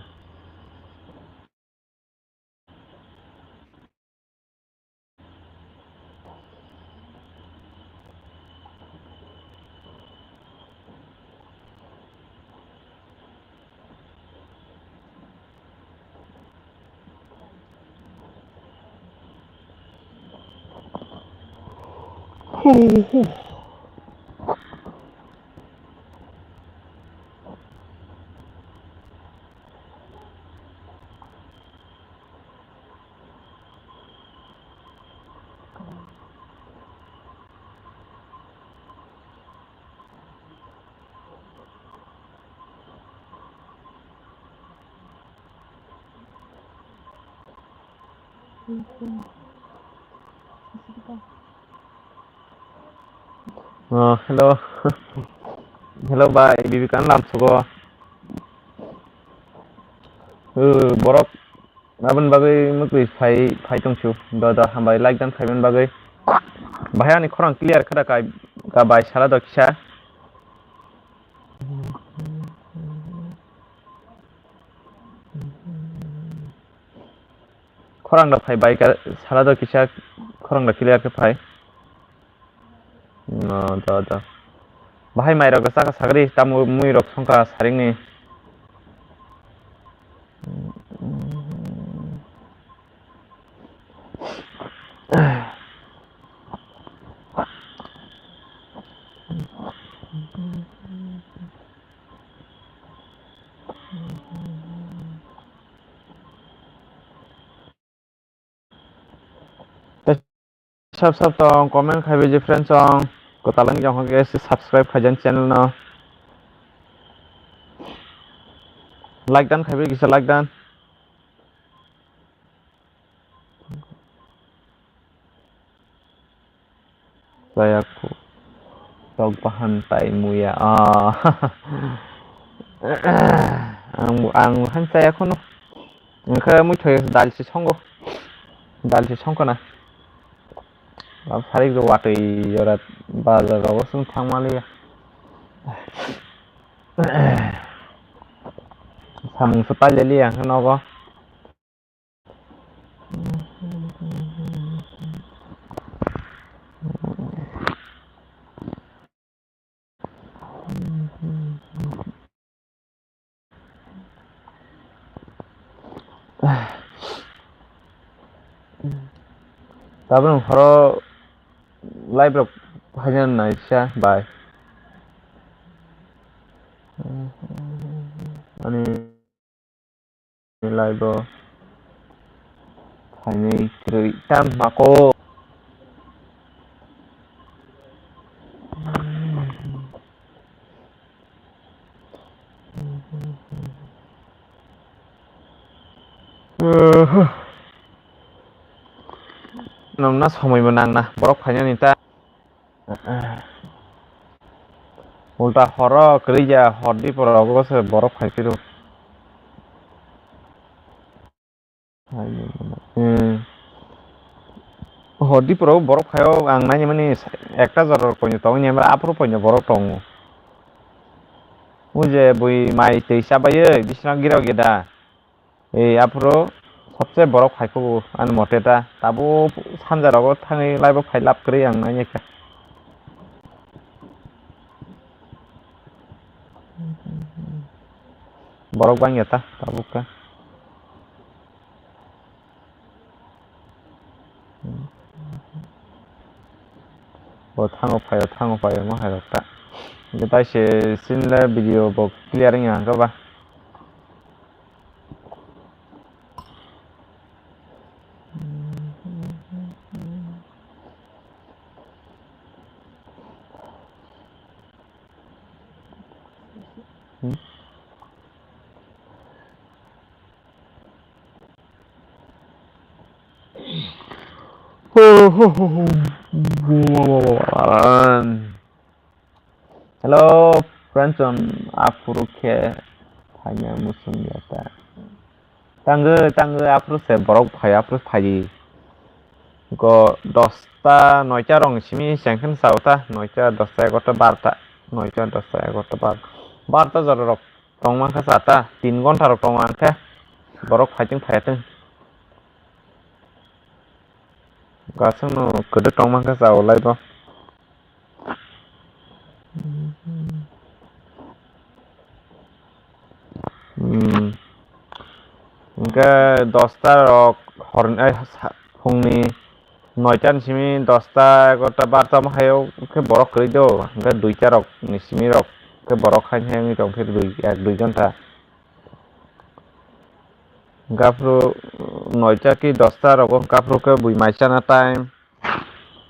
Oh, hello. Hello, bai, Bibikan lamsugo. Uh, borok, aboni bagwi mukwi phai, phai tongsu. Da, da, hambai, like dan phaiman bagwi. Bahai ani khorang clear kha da kai, ka bai sala do kisa. Khorang da phai bai ka sala do kisa khorang da clear khe phai. No, da, da. Bahai mai rok saka sagri tamo mui rok songka saringni. Sab sab tong comment khai bai je friends tong. Kwtal wng jong khe subscribe khai jan channel no. Like dan khai bai kisa like dan. Chaya khu tok bahan tai muya. Ah. Ang ang han chaya khunu. Engkhe muithai dal si songo. Dal si songkana. Lam sarik do watwi jora bazar rogo sung thangmaliya. Samung se pailaliya ang nogo. Tabuk horo live rok phaina naisa bai. Ani live o phainai kwrwi tam mako. Nongna somoi bo nangna borok phainani ta. Ulta horo kwrwi ya hor di pora obo se borok phai phiro. Hmm. Hor di pora borok phaio ang nai mani ekta jora poino tongo ni aphuru poino borok tongo. O je bui mai twi chabai bisna gira geda. Ei aphuru sabse borok phaikhugo ani mote ta. Tabuk sanja rogo thangwi live o phai lab kwrwi ang nai kha. Borok bangya ta tabuk kha. Bo thango phaio, thango phaio, ma hai rok ta. Hingke tai se screen le video bo clear wngya hwnka ba. Hmm? Hello, friends, um, aphuru khe phaina muchung ya ta. Tangwi, tangwi, aphuru se borok phai, aphuru phai. Go dosta, noita rong simi sengkhen sao ta, noita, dosta, egarota, barota, noita, dosta, egarota, barota. Barota jora rok tong mankha sa ta, tin gonta rok tong mankha, borok phaiting phaiyating. Gasungno kwdwk tong mankha sa o live o. Hmm. Hingke dosta rok horni, ai, sa-, phungni noita ni simi dosta, egarota, barota mo hayo khe borok kwrwi do, hingke duita rok ni simi rok khe borok hai hai wngwi tong khe dui, ek dui ghonta. Hingke aphuru noita ki dosta rogo hingke aphuru khe bui mai chana time,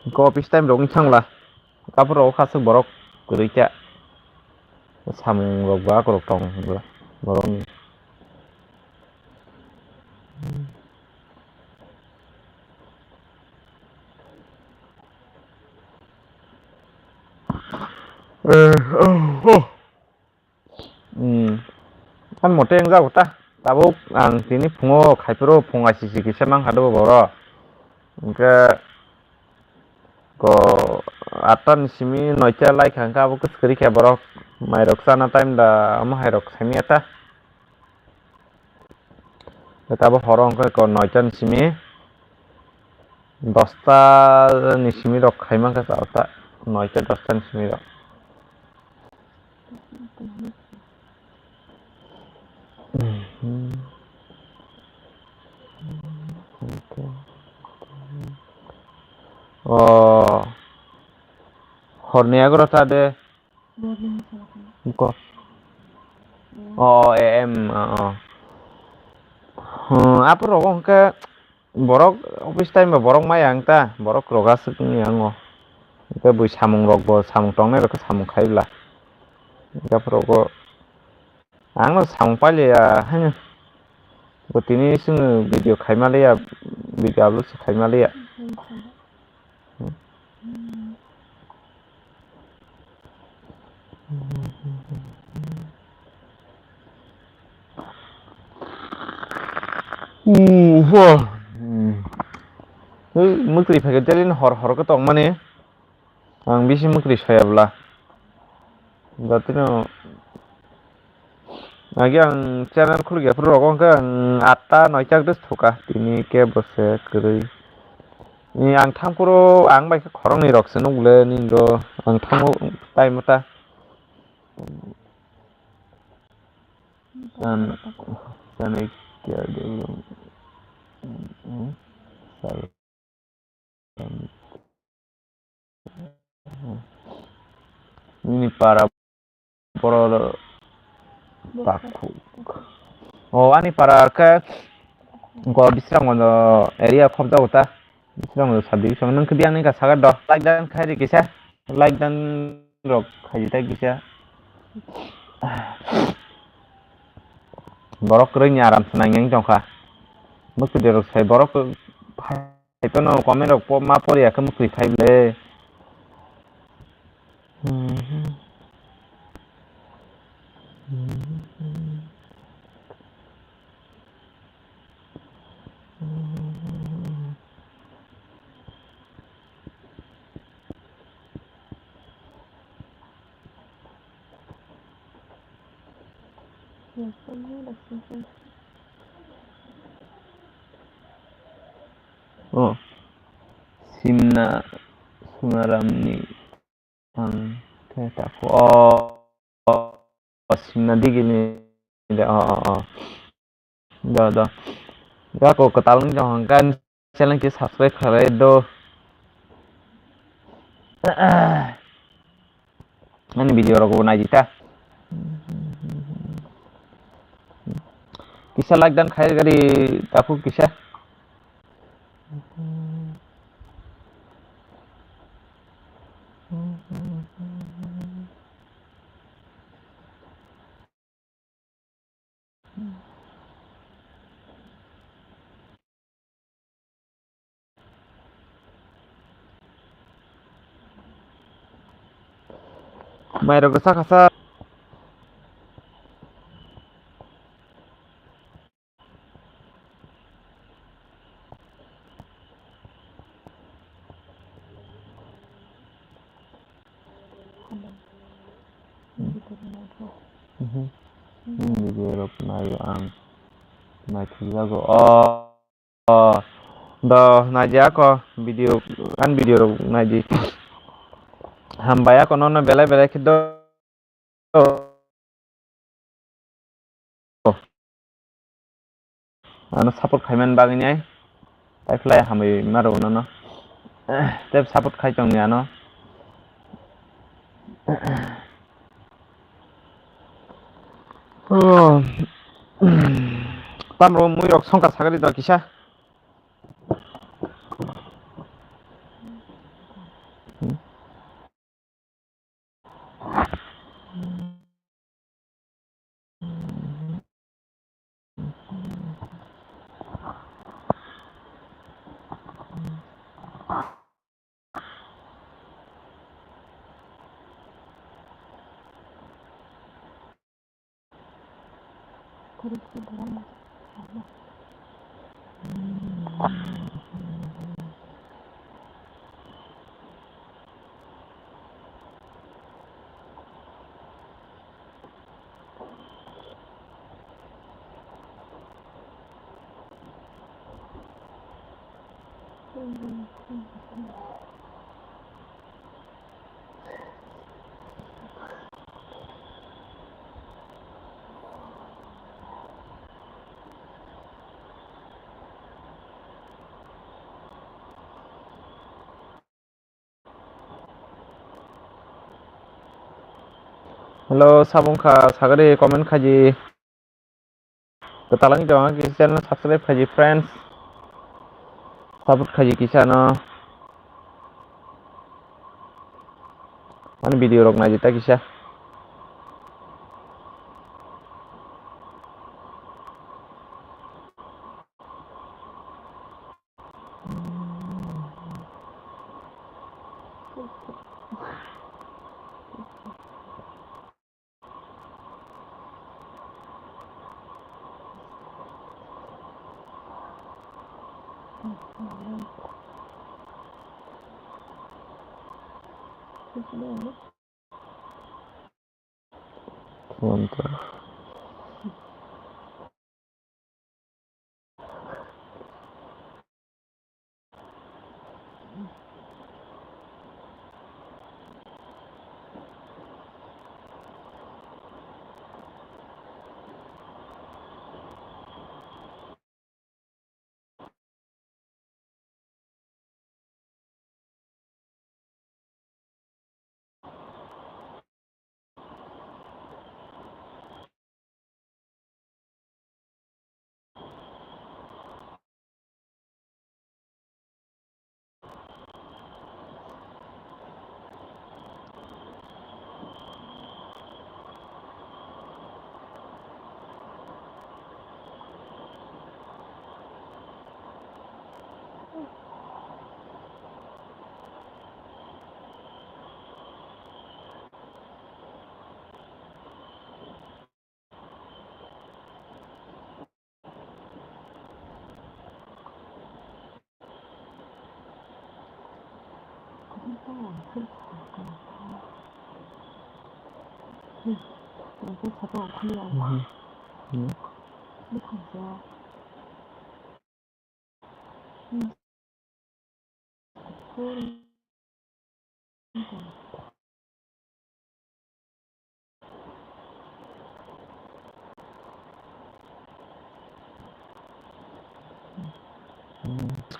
hingke office time rok wngwi thangla. Aphuru rok khasuk borok kwrwi kha. Samung rok ba kwrwk tong borokni. Eh, oh, oh. Hmm. Ang mote wngjago ta. Tabuk ang tini phungo khaipiro phung aisisi kisa mankha do boro. Hwnkhe ko atta ni simi noita lai kha hwnkhe abo kwchwrwi khe borok mairok chana time da omo hairok saimanya ta. Abo horo hwnkhe ko noita ni simi dosta ni simi rok khai mankha chao ta, noita dosta ni simi rok. O horni agoro ta de. Ko. O, A M, o, o. Hmm, aphuru rogo hwnkhe borok office time ba borok maya wng ta, borok roga swk wngya wngo. Hwnkhe bui samung rok bo, samung tongnai rok khe samung khai bwla. Hwnkhe aphuru rogo ang no samung pailiya haino. Bo tini chwng video khaima liya, video upload se khaima liya. Mwkri phaikhe daily hor hor khe tongmani. Ang bisi mwkri soya bwla. Jatino agi ang channel khulukya phuru rogo hwnkhe ang atta noita gede thoka. Tini kebo se kwrwi. Ni ang thang phuru ang bai khe khoroknwi rok se nuk le nini ro ang thango time ta. An, an, nini para boro takhuk. O, ani para khe go Bisramganj area khobjago ta. Bisramganj subdivision. Nwng khe biyang ni ka sagar do. Like dan khai ri kisa. Like dan rok khai di tai kisa. Borok kwrwi ni aram se nang yang tongkha. Mwkri rok sai borok hai phano comment rok po ma pori ya khe mwkri khai le. Oh, Simna Sunaramni. Ang khe takhuk o, o, o, Simna digini de, o, o, o. Do, do. Gako kwtal wng tong hwnkhe ani channel khe subscribe khlai do. Ani video rok bo nai di ta. Kisa like dan khai gari takhuk kisa. Mairok kisa kasa. Mhm. Nini video rok naio ang. Naithokjago. Oh. Oh, do, naidi ako video, ani video rok naidi. Hambai ako nono belai belai khe do. Ano support khaimani bagwi nai. Tai khlai hambai ma rw nono. Tei support khai tongni ano. Oh. Tamro mui rok songkha sagari do kisa. Hello, sabung kha, sagari comment khaji. Kwtal wng tong khe channel subscribe khaji friends. Support khaji kisa no. Ani video rok naidi ta kisa.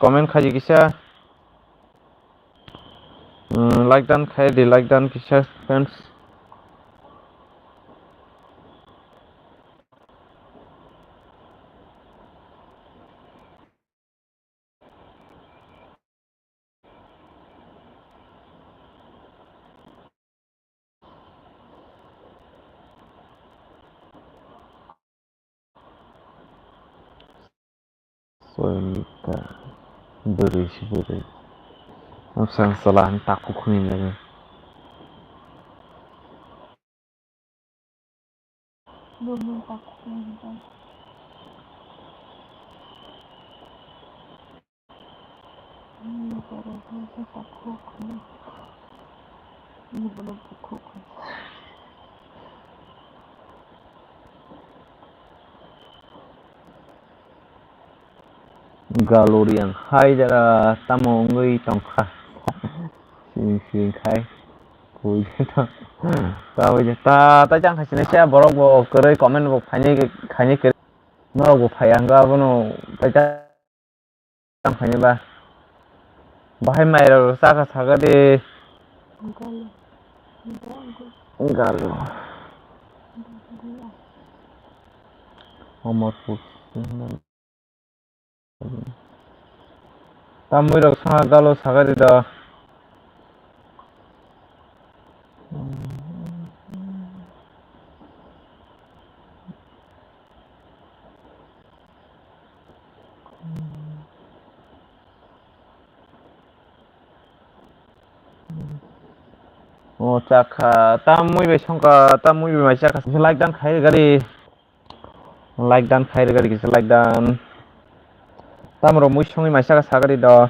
Comment khaji kisa. Hmm, like dan khai di, like dan kisa, friends. Soilika bwrwi se bwrwi. Ang sang sala ang takhuk hwnwi laio. Galuriang hai jara tamo wngwi tongkha. Sing sing khai. Koi ta. Ta oi ta ta jang khai sini sia borok bo kwrwi comment bo khaini khaini kwrwi. Norok bo phai ang abono tai ta. Tamo khaini ba. Bahai mairok chakha saka de. Galo. Amarpur. Tamwi rok saka galo saka de do. O chakha, tamwi bai songkha, tamwi bai mai chakha, like dan khai gari. Like dan khai rwgari kisa like dan. Tamrok mui songwi maisa kha sagari do.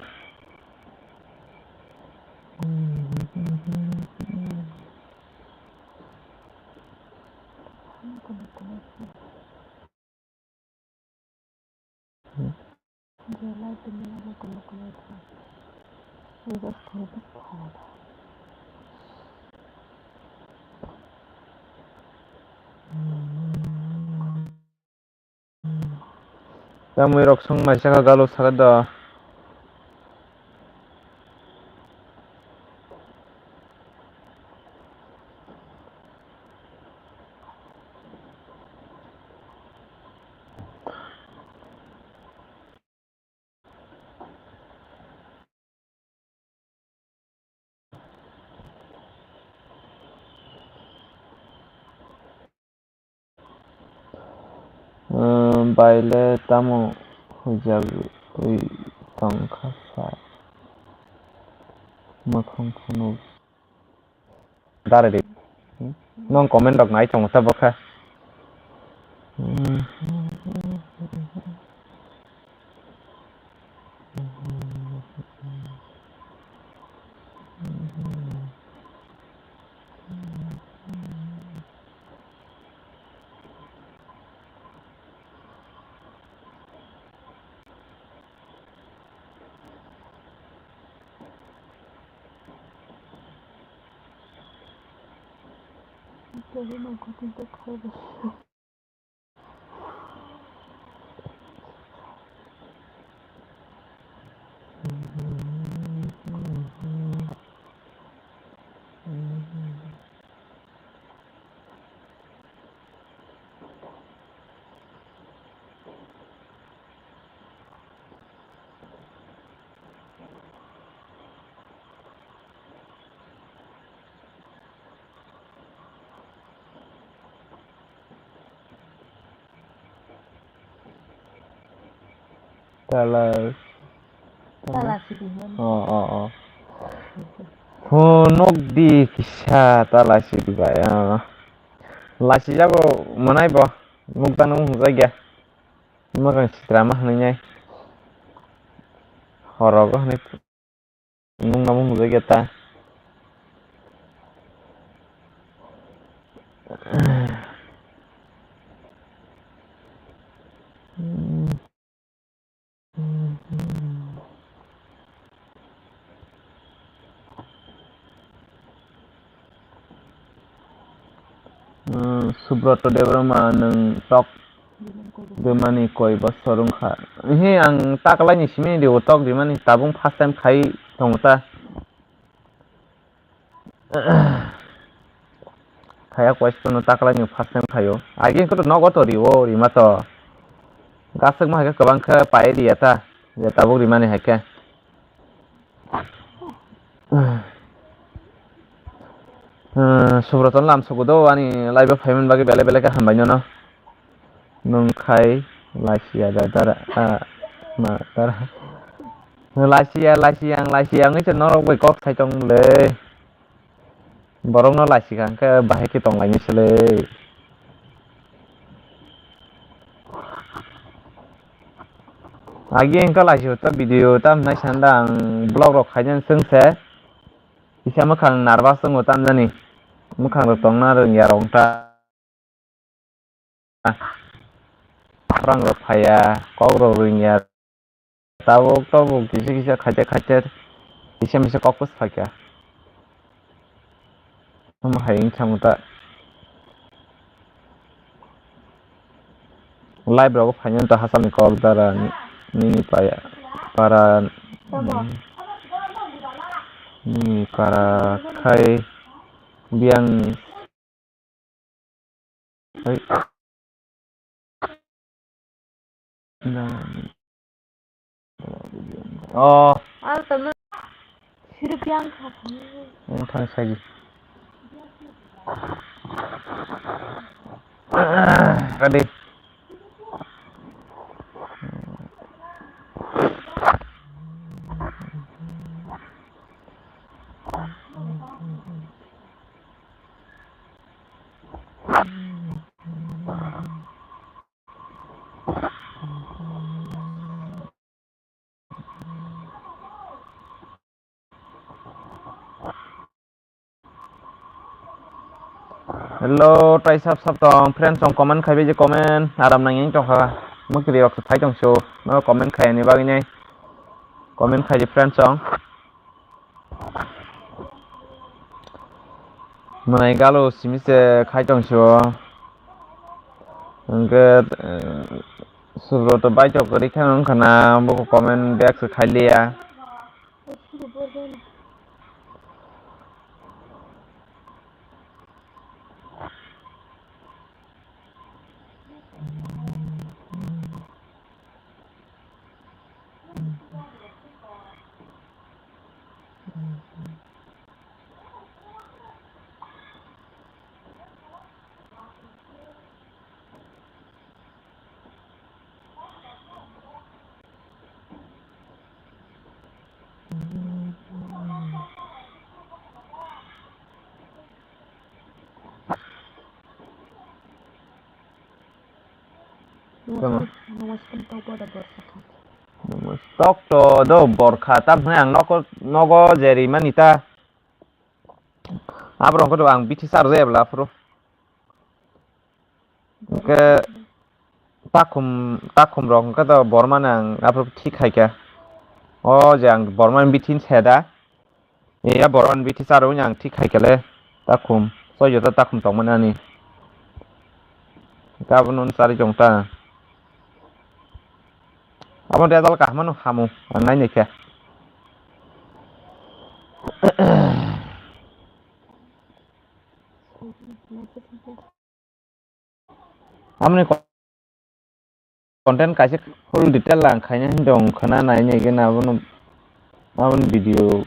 Tamwi rok song maisa kha galo sakha do. Baile tamo huijagwi tongkha sa, mwkhang phunuk. Dare de. Nong comment rok nai tongo ta bokha. Tala. Tala sidi hwn. Oh, oh, oh. Phunuk di kisa tala sidi bai, ah. Lasi jago manai bo, nuk dan nuk hwnjak ya. Mwkhang sitra ma hwnwi nai. Horogo hwnwi. Nung namo hwnjak ya ta. Subroto Debbarma nwng tok rimani koi bosor wngkha. Ehe, ang ta kwlaini simi rio tok rimani tabung first time khai tongo ta. Khaya question no ta kwlaini first time khaio. Agi khe to nogo to rio rima to. Gaswk ma hai khe kwbang khe pai ria ta. Je tabuk rimani hai khe. Subroton lam sukudo ani live o phaimani bagwi belai belai khe hambai nono. Nwng khai laisiya da dara, ah, ma dara. Laisiya, laisiya, ang laisiya wngwi se norok bai kok sai tong le. Borokno laisi kha hwnkhe bahai khe tong lainai se le. Agi wngkha laisi ta video tam nai sanda ang vlog rok khainani chwng se. Kisa mwkhang nervous wngo tamjani. Mwkhang rok tongna rwngya rok ta. Khorang rok phaiya, kok rok rwngya. Tabuk tabuk kisa kisa khaite khaite kisa misa kok pus phaikha. Omo hai wngkha ta. Live rogo phainani ta hachal ni kok dara nini paya para nini para khai biyang ni. Oh. Ang thang sagi. Kadi. Hello, tai sap sap tong, friends tong comment khai bai je comment, aram nang yang tong kha. Mukri rok phai tong so, no comment khai ani bagwi nai. Comment khai je friends tong. Manai galo simi se khai tong so. Hwnkhe, eh, Subroto bai to kwrwi khe wngkha na, bo comment back se khai liya. Tamo? Tok to do borkha, tam hwnwi ang nogo, nogo je rimani ta. Aborok wngkha to ang bithi charwjak ebla aphuru. Hwnkhe takhum, takhum rok hwnkhe to bormani ang aphuru thik khaikha. O je ang bormani bithi seda. Iya borok ni bithi charwi ang thik khai khe le takhum, soi jota takhum tong mani ani. Tabuk no charwi tong ta. Abo result kaham no hamu, ang nai nai khe. Amoni ko-, content kaisa full detail ang khaina hin tong khana nai nai gana abono, aboni video,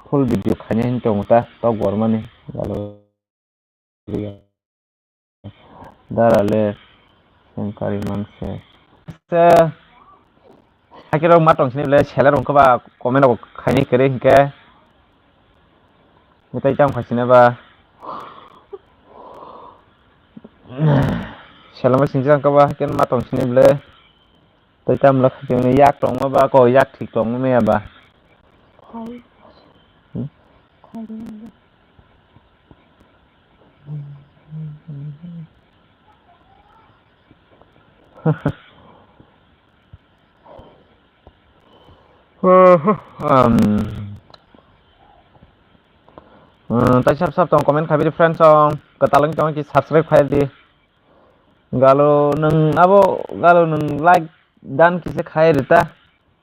full video khaina hin tong ta tok bormani galo. Dara le sengkari manse. Se, hakhe rok ma tong sini le seller rok ba comment rok khaini kwrwi hinkhe. Mitai tam khaisina ba. Selama sinjang kaba haikhe ma tong sini ble. Tai tam la khaisina yak tong ma ba ko yak thik tong ma ya ba. Khai. Hmm? Khai de. Um, um, tai sab sab tong comment khabi di friends song, kwtal wng tong ki subscribe khai di. Galo nung abo galo nung like dan kisa khai rita.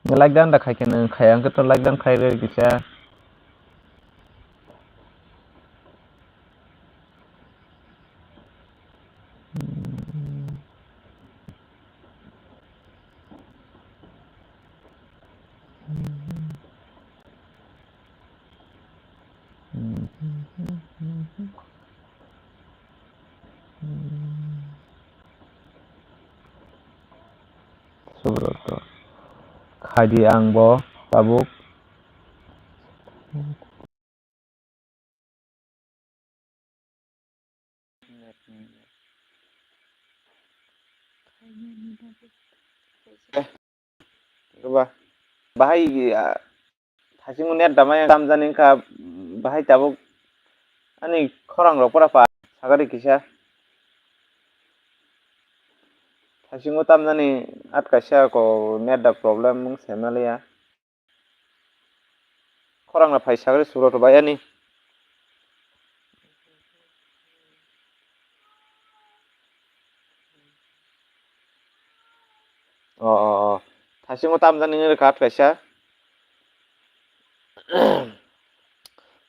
Like dan da khai khe nung khai ang to like dan khai re kisa. Subroto. Khaidi ang bo tabuk. Ba, bahai, ah, thasingo net damai tamjani wngkha, bahai tabuk ani khorang rok pora pa sagari kisa. Thasingo tamjani at kaisa ko net da problem wng se maliya. Khorang na phai sagri suro to bai ani. O, o, o. Thasingo tamjani wngkha at kaisa.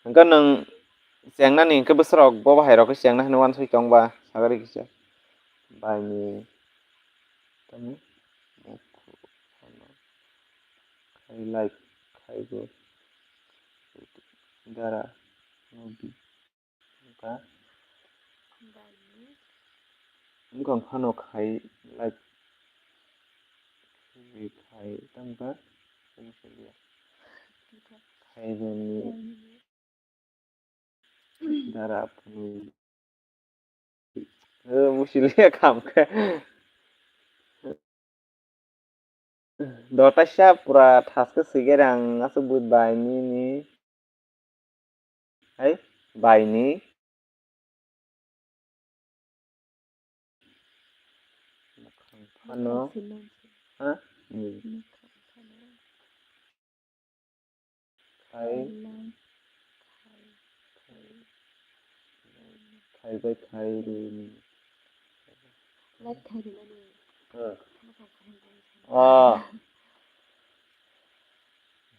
Hwnkhe nwng chengnani hwnkhe bwsarok bo bahai rok khe chengna hinwi uansuk tong ba sagari kisa. Baini tamo khai like khaibo dara nugwi wngkha. Wngkha phano khai like khai tamo kha khaiboni. Dara phunui. Eh, musi liya kam khe. Dotaisa pura thaske sige rang asuk bui bai ni ni. Hai, bai ni. Ano. Ha? Khai. Khai bai khai ri. Like khai ri nani. Ha. Oh.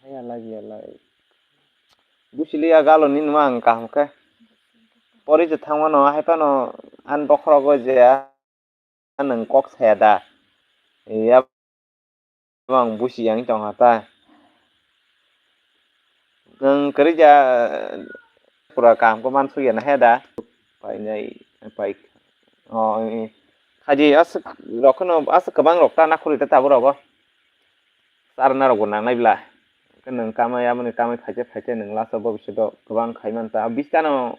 Haya lagi ya lai. Busili ya galo ni numa ang kaham khe. Pori je thangmano hai phano an bokhorogo je. Nwng kok saya da? Yabang busi yang tong ha ta. Nwng kwrwi ja pura kaham khe man sugya na he da? Painai, pai. Oh, eh, eh. Khaji aswk rok kheno aswk kwbang rok ta na khuri ta tabuk rogo. Charna rok bo nangnai bla. Khe nwng kamai aboni kamai phaikhe phaikhe nwng last o bobiswt o kwbang khai man ta. Biskano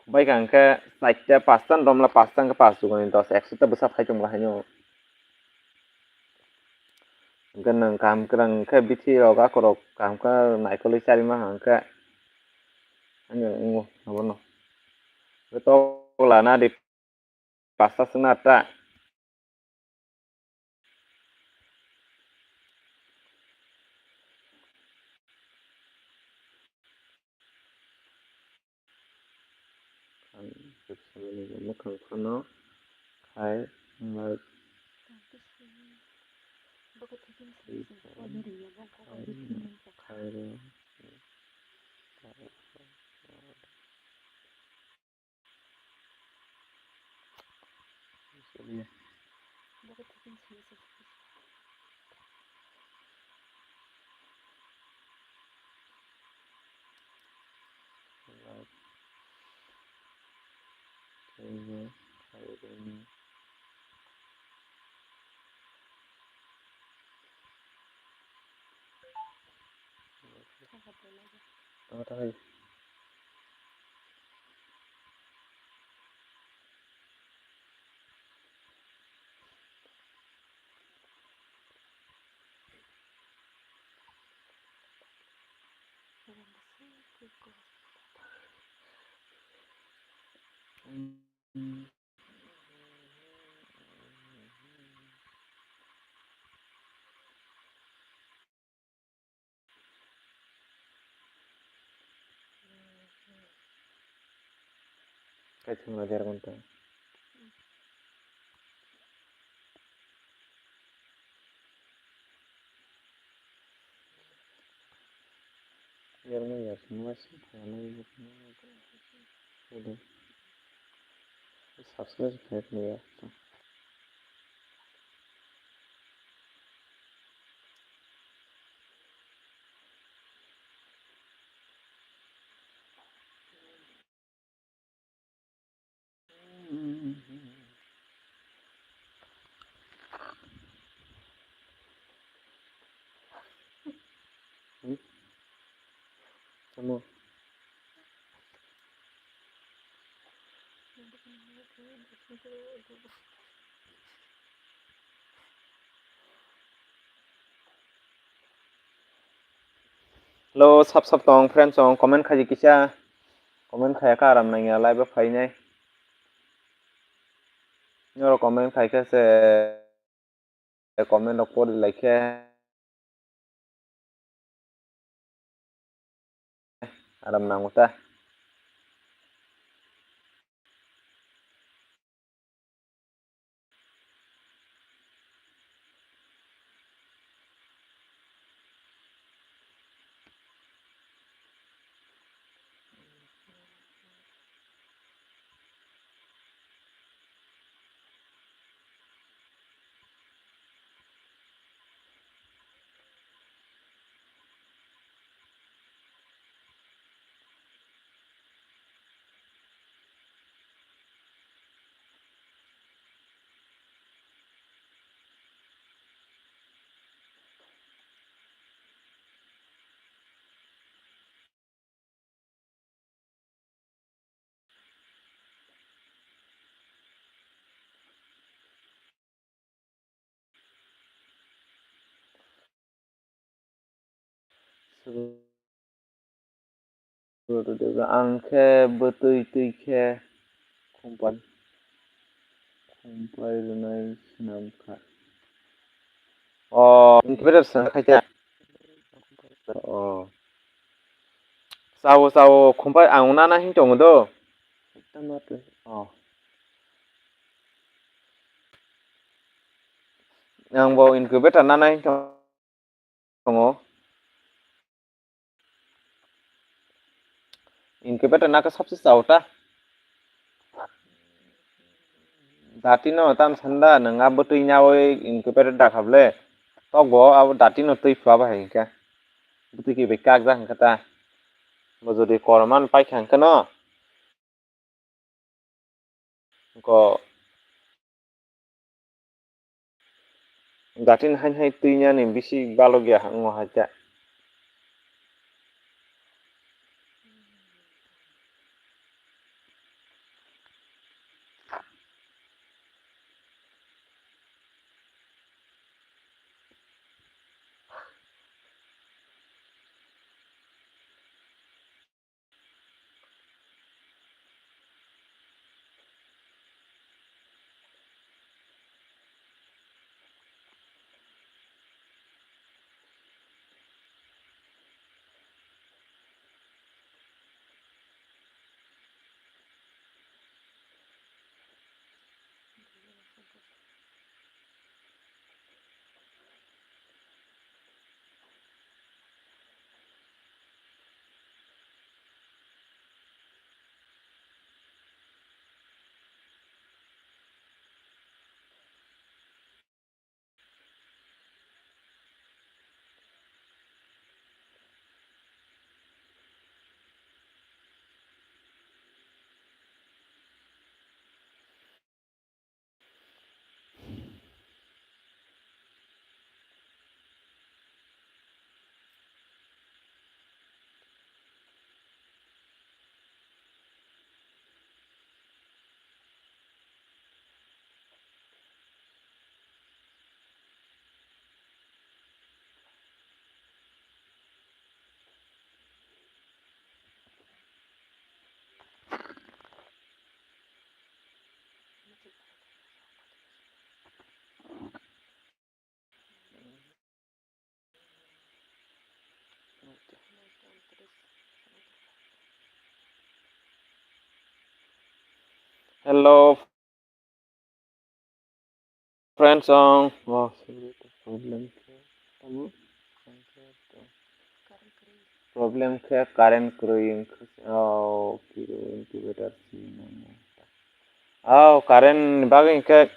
Bai ka hwnkhe chaita pasta romla pasta hwnkhe pas jugani dos ekso ta bwsa phai tongla haino. Hwnkhe nwng kaham kwrwng khe bithi rok akhorok kaham khe naikolwi charima hwnkhe. Ani wngo abono. Tok lana di pasta swngna ta. Ang mwkhang phano khai wngmai. Khai rw. Tama tama. Kaithangna der ghonta. Yarwng ya swnamwi se phaiyano ebo phano. Subscribe khlai phano ya. Tamo. Hello, sap sap tong friends, tong comment khaji kisa, comment khaya ka aram nangya live o phainai. Noro comment khaikha se, comment rok pori laikhe. Aram nango ta. Ang khe bwtwi twi khe khumpan. Khumpai rwnai swnam kha. O, incubator swnam khaikha. O. Chao, chao, khumpai ang nana hin tongo do. O. Ang bo incubator nana hin tongo. Tongo. Incubator naka sabse chao ta. Dati no tam sanda nang abo twi nyawi incubator da khable. Tok bo abo dati no twi phwa ba hai khe. Bwtwi ki bai kak jak hwnkhe ta. Bo jodi korman paikha hwnkhe no. Ko datin hain hai twi nani bisi balok ya hango hai ta. Hello, friends, ang, oh, problem khe, tamo? Problem khe current kwrwi wngkha, oh, kiro incubator si nang. Oh, current ni bagwi hwnkhe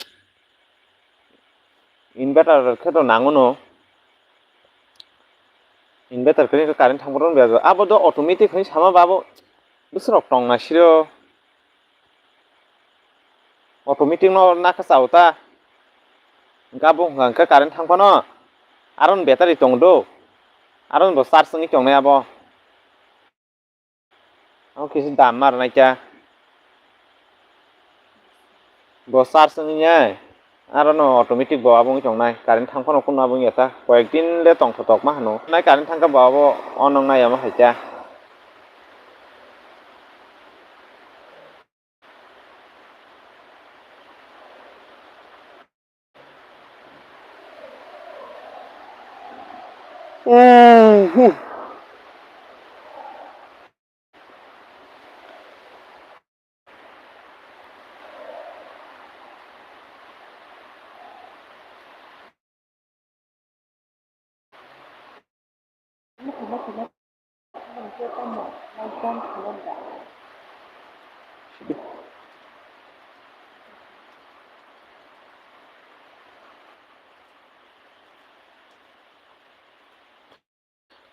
inverter khe to nango no. Inverter khe current thangphuru wngya. Abo do automatic hinwi sama ba abo bwswk rok tong na siro. Automatic no nakha chao ta. Hwnkhe abo hwnkha hwnkhe current thang phano. Aro ni battery tong do. Aro ni bo charge wngwi tongnai abo. Abo kisa dam ma rwnai kha. Bo charge wngya, aro no automatic bo abo wngwi tongnai, current thang phano kunu abo wngya kha, koyek din le tong kho tokma hano. Nai current thang kha bo abo on wngnai omo hai kha.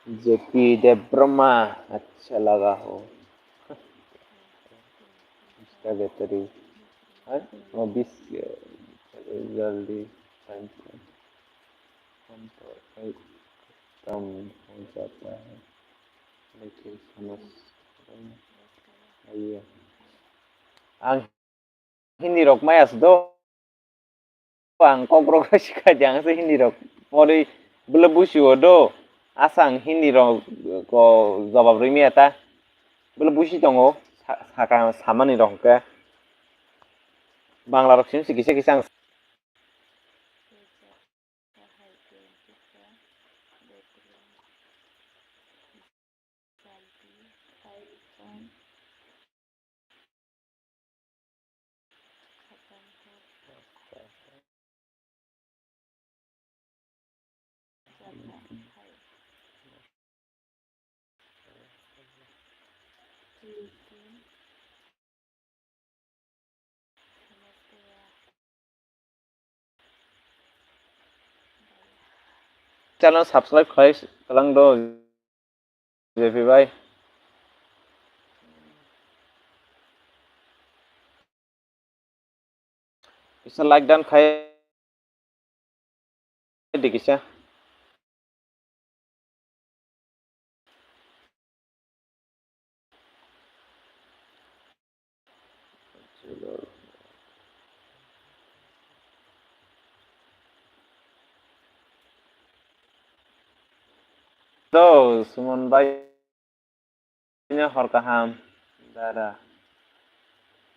J P Debbarma, अच्छा लगा हो। इसका बेहतरीन है, वो बीस जल्दी हम तो कम हो जाता है, लेकिन समझ आइए। Ang Hindi rok maya se do. Ang kok rok sikha di, ang se Hindi rok porwi bwlwk busi o do. Asa ang Hindi rok ko jawab rwi maya ta. Bwlwk busi tongo, sa-, saka samani rok hwnkhe. Bangla rok simi se kisa kisa ang. Channel subscribe khlai kwlang do, J P bhai. Kisa like dan khai di kisa. To, Suman bhai. Ini hor kaham, dara.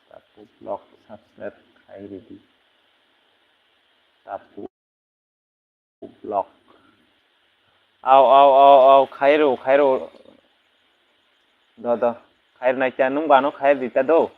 Tapu vlog subscribe khai ridi. Tapu vlog. Au, au, au, au, khai ro, khai ro. Do, do. Khai nai cha nung bano khai di ta do.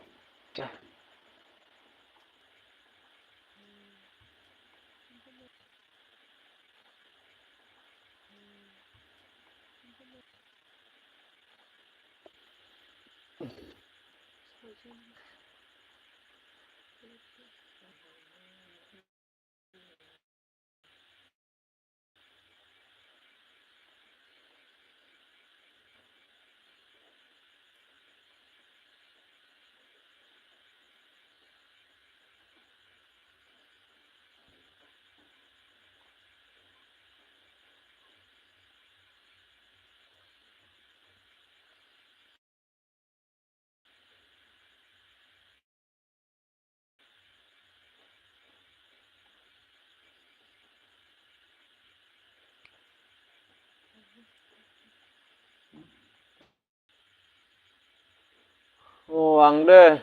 O ang de.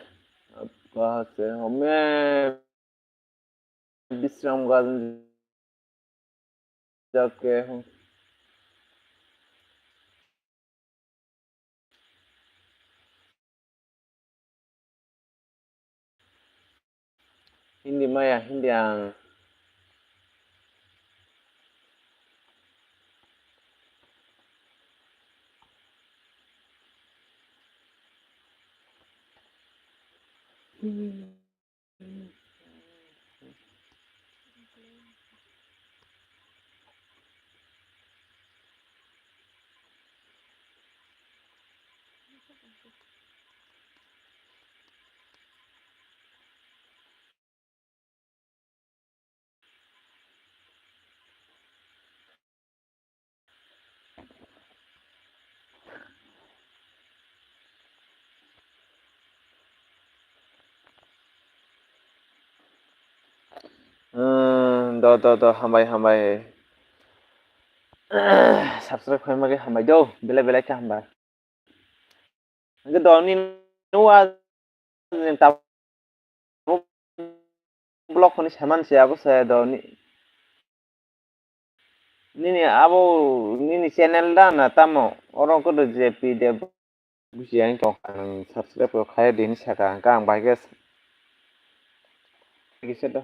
Kaham se home. Bisram Ganj jake. Hindi maya, hindi ang. Hmm, do, do, do, hambai, hambai. Subscribe khaima khe hambai do, belai, belai khe hambai. Hingke do nini nua tabuk block hwnwi saiman se abo se do ni-, nini abo nini channel da na tamo oro wngkha do J P de buji ang tong ang subscribe rok khai di hinwi saka hingke ang bai khe kisa do.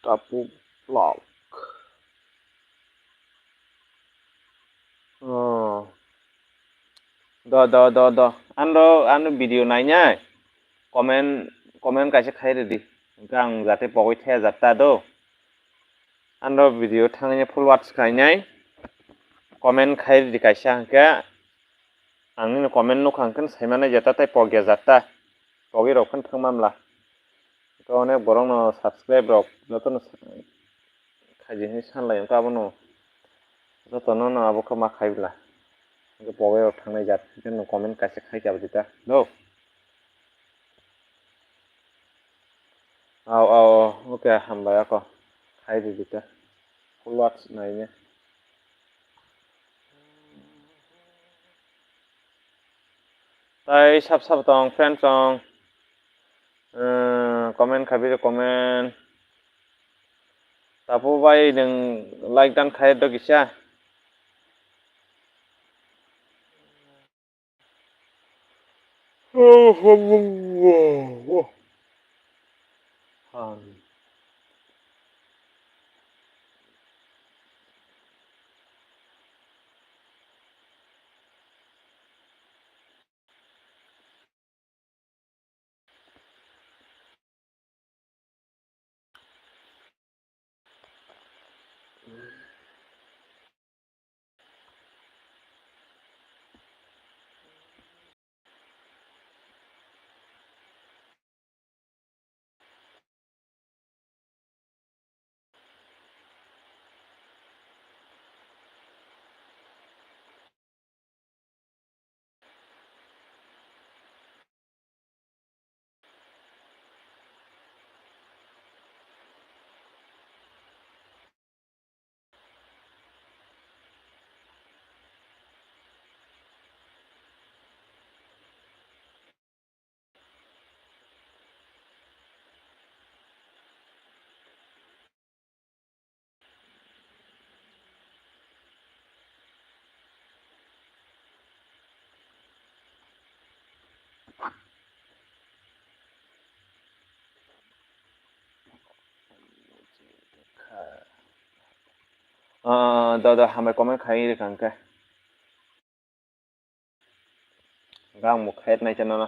Tapu vlog. Oh. Do, do, do, do. Ano, ano video nainai. Comment, comment kaisa khai rwdi. Hwnkhe ang jate pogwi thaya jat ta do. Ano video thangwi full watch khainai. Comment khai rwdi kaisa hwnkhe. Ang nini comment nukha hwnkhe saimano jeta tei pogya jata. Pogwi rok phano thangma mla. Hwnkhe onek borokno subscribe rok jotono khaidi hinwi sanlai hwnkhe abono jotono no abo khe ma khai bla. Hwnkhe pogwi rok thangnai jat hwnkhe nwng comment kaisa khai khe abo jeta do. Au, au, au, okay, hambai ako. Khai di dita. Full watch naine. Tai sab sab tong, friend tong. Eh, comment khabi comment. Tapu bai nwng like dan khai do kisa. Ah, da, da, hambai comment khai rwkha hwnkhe. Gang bo khet nai chana na.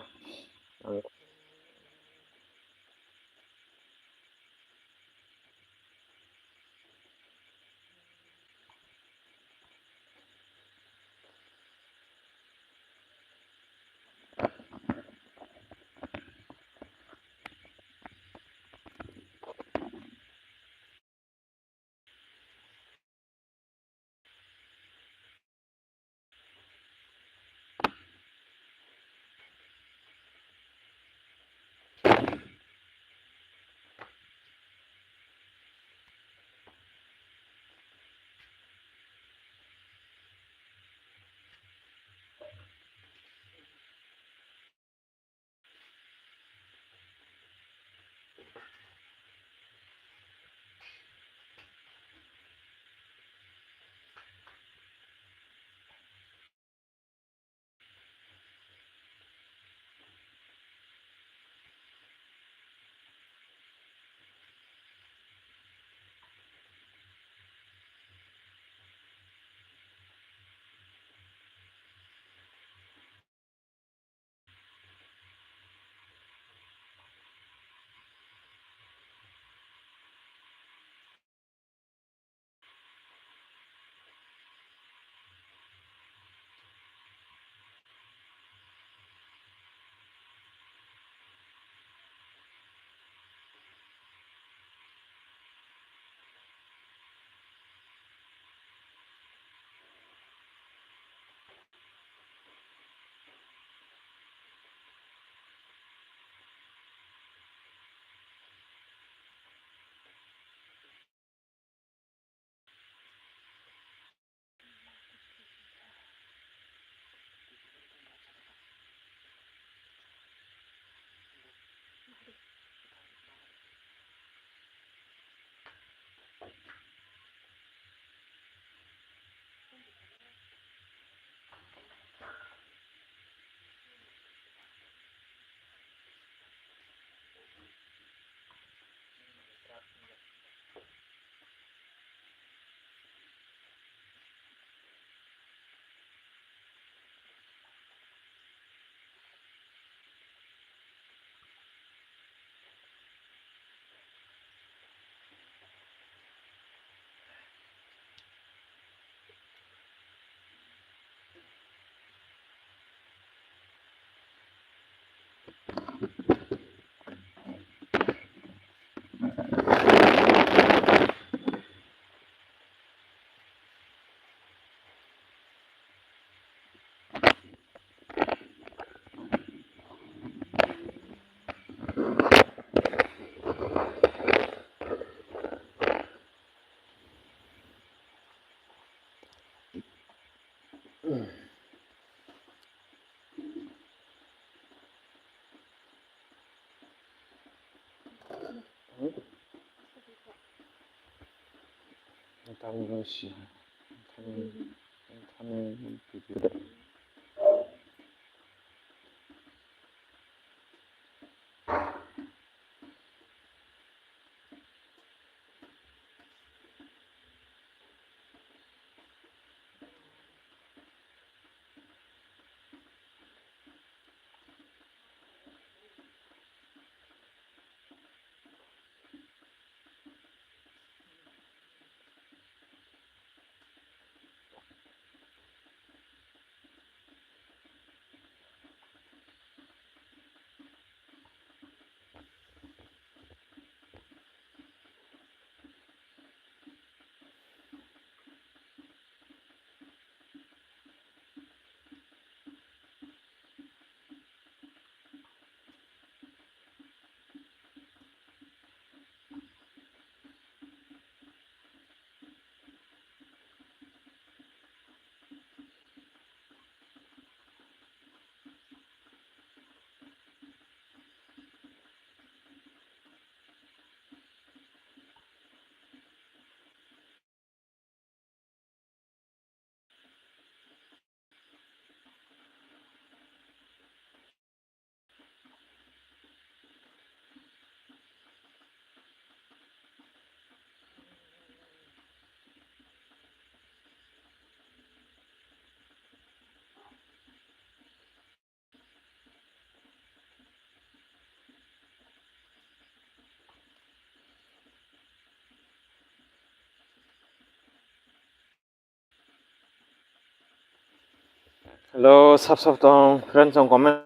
Hello, sab sab tong, friends, tong comment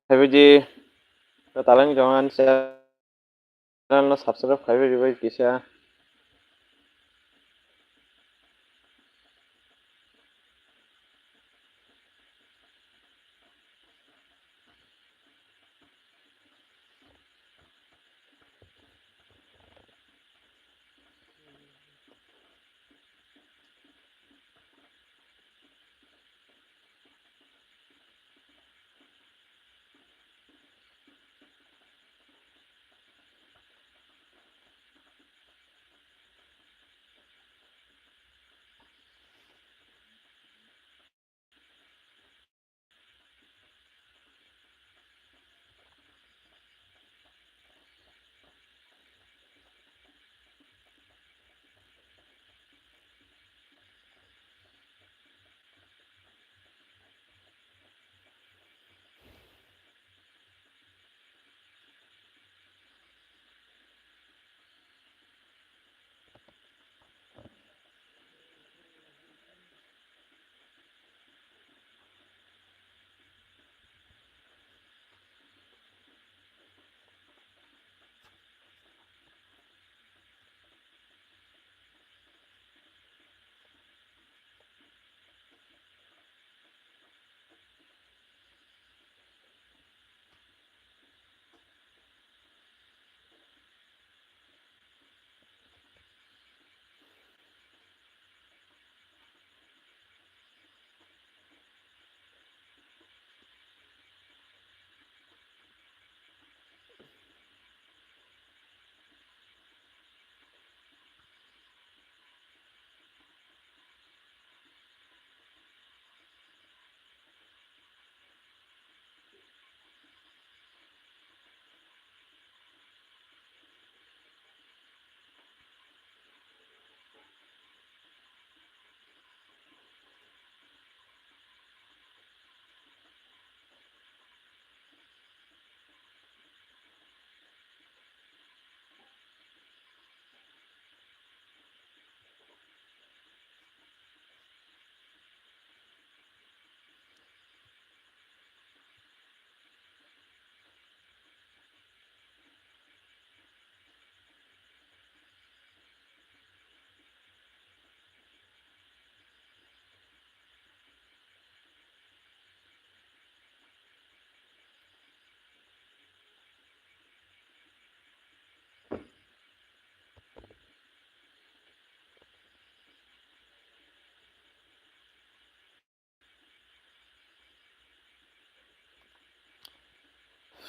khaibaidi. Taleng jong an channel no subscribe khaibaidi bai kisa.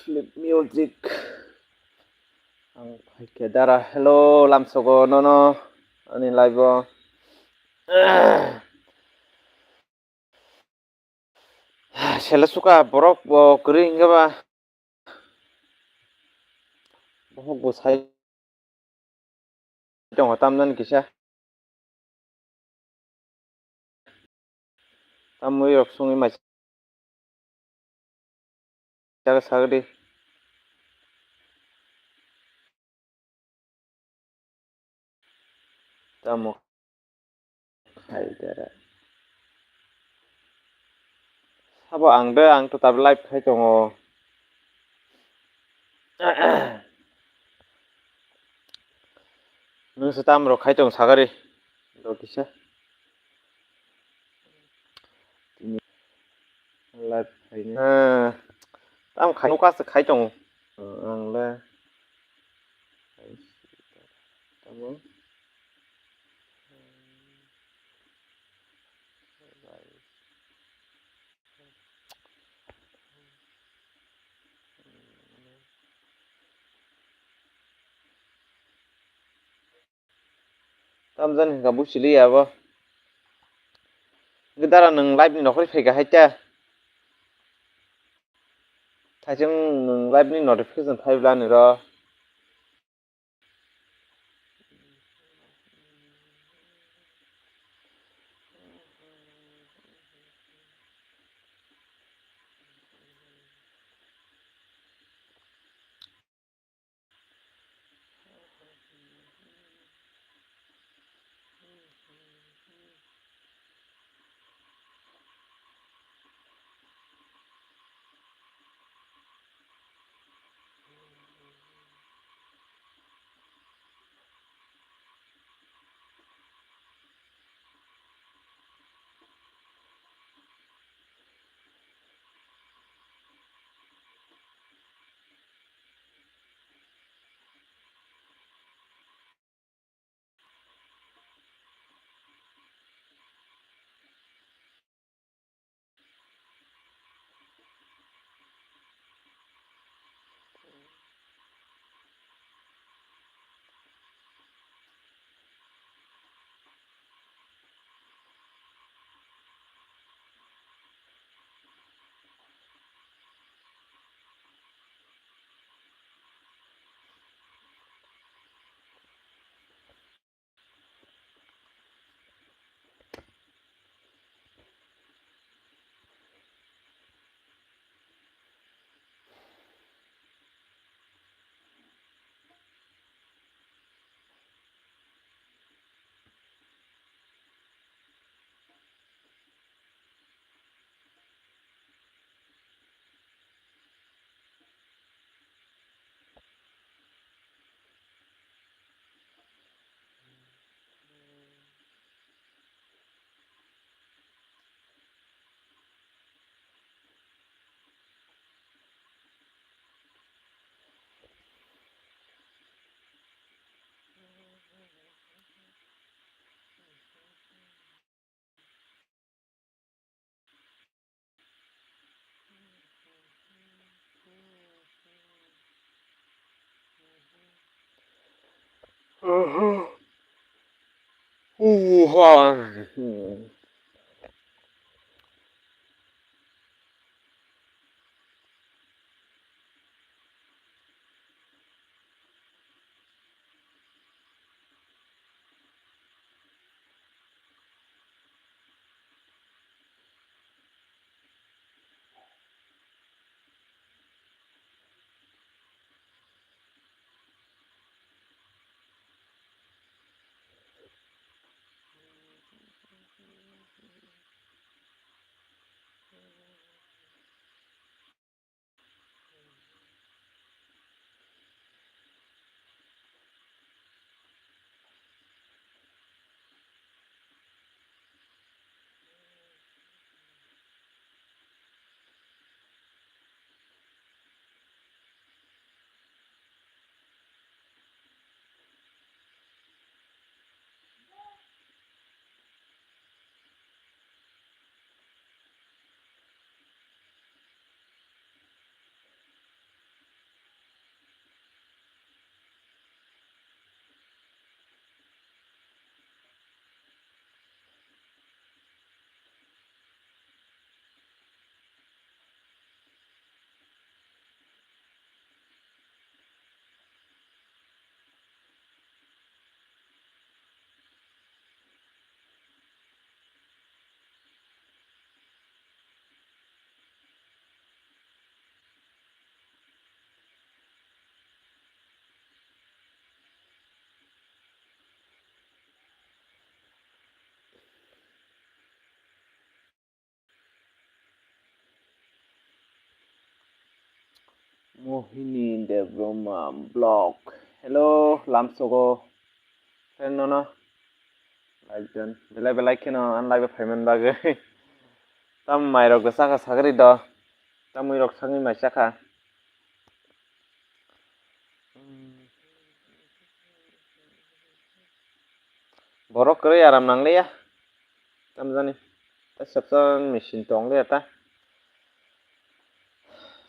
Flip music. Ang phaikhe dara. Hello, lamsogo nono. Ani live o sele suka borok bo kwrwi hwnkhe ba. Bohok bo sai tongo tamjani kisa. Tamwi rok songwi mai. Jaga sagdi. Tamo. Hai dara. Sabo ang de, ang to tab live khai tongo. Nwng se tam rok khai tong sagari. Rok kisa. Live khai ni. Ah, tam khai nuka se khai tongo. Ah, ang le. Tamo. Tamjani hwnkha buchili abo. Hwnkhe dara nwng live ni nokhorwi phaikha hai ta. Thaising nwng live ni notification phaiblani ro. Mohini Debbarma Vlog. Hello, lamsogo. Friend nono. Like dan. Belai belai kheno ang live phaiman bagwi. Tam mairok da saka sagri do. Tam muirok sagwi mai saka. Borok kwrwi aram nangliya. Tamjani. Ta sabsa machine tong liya ta.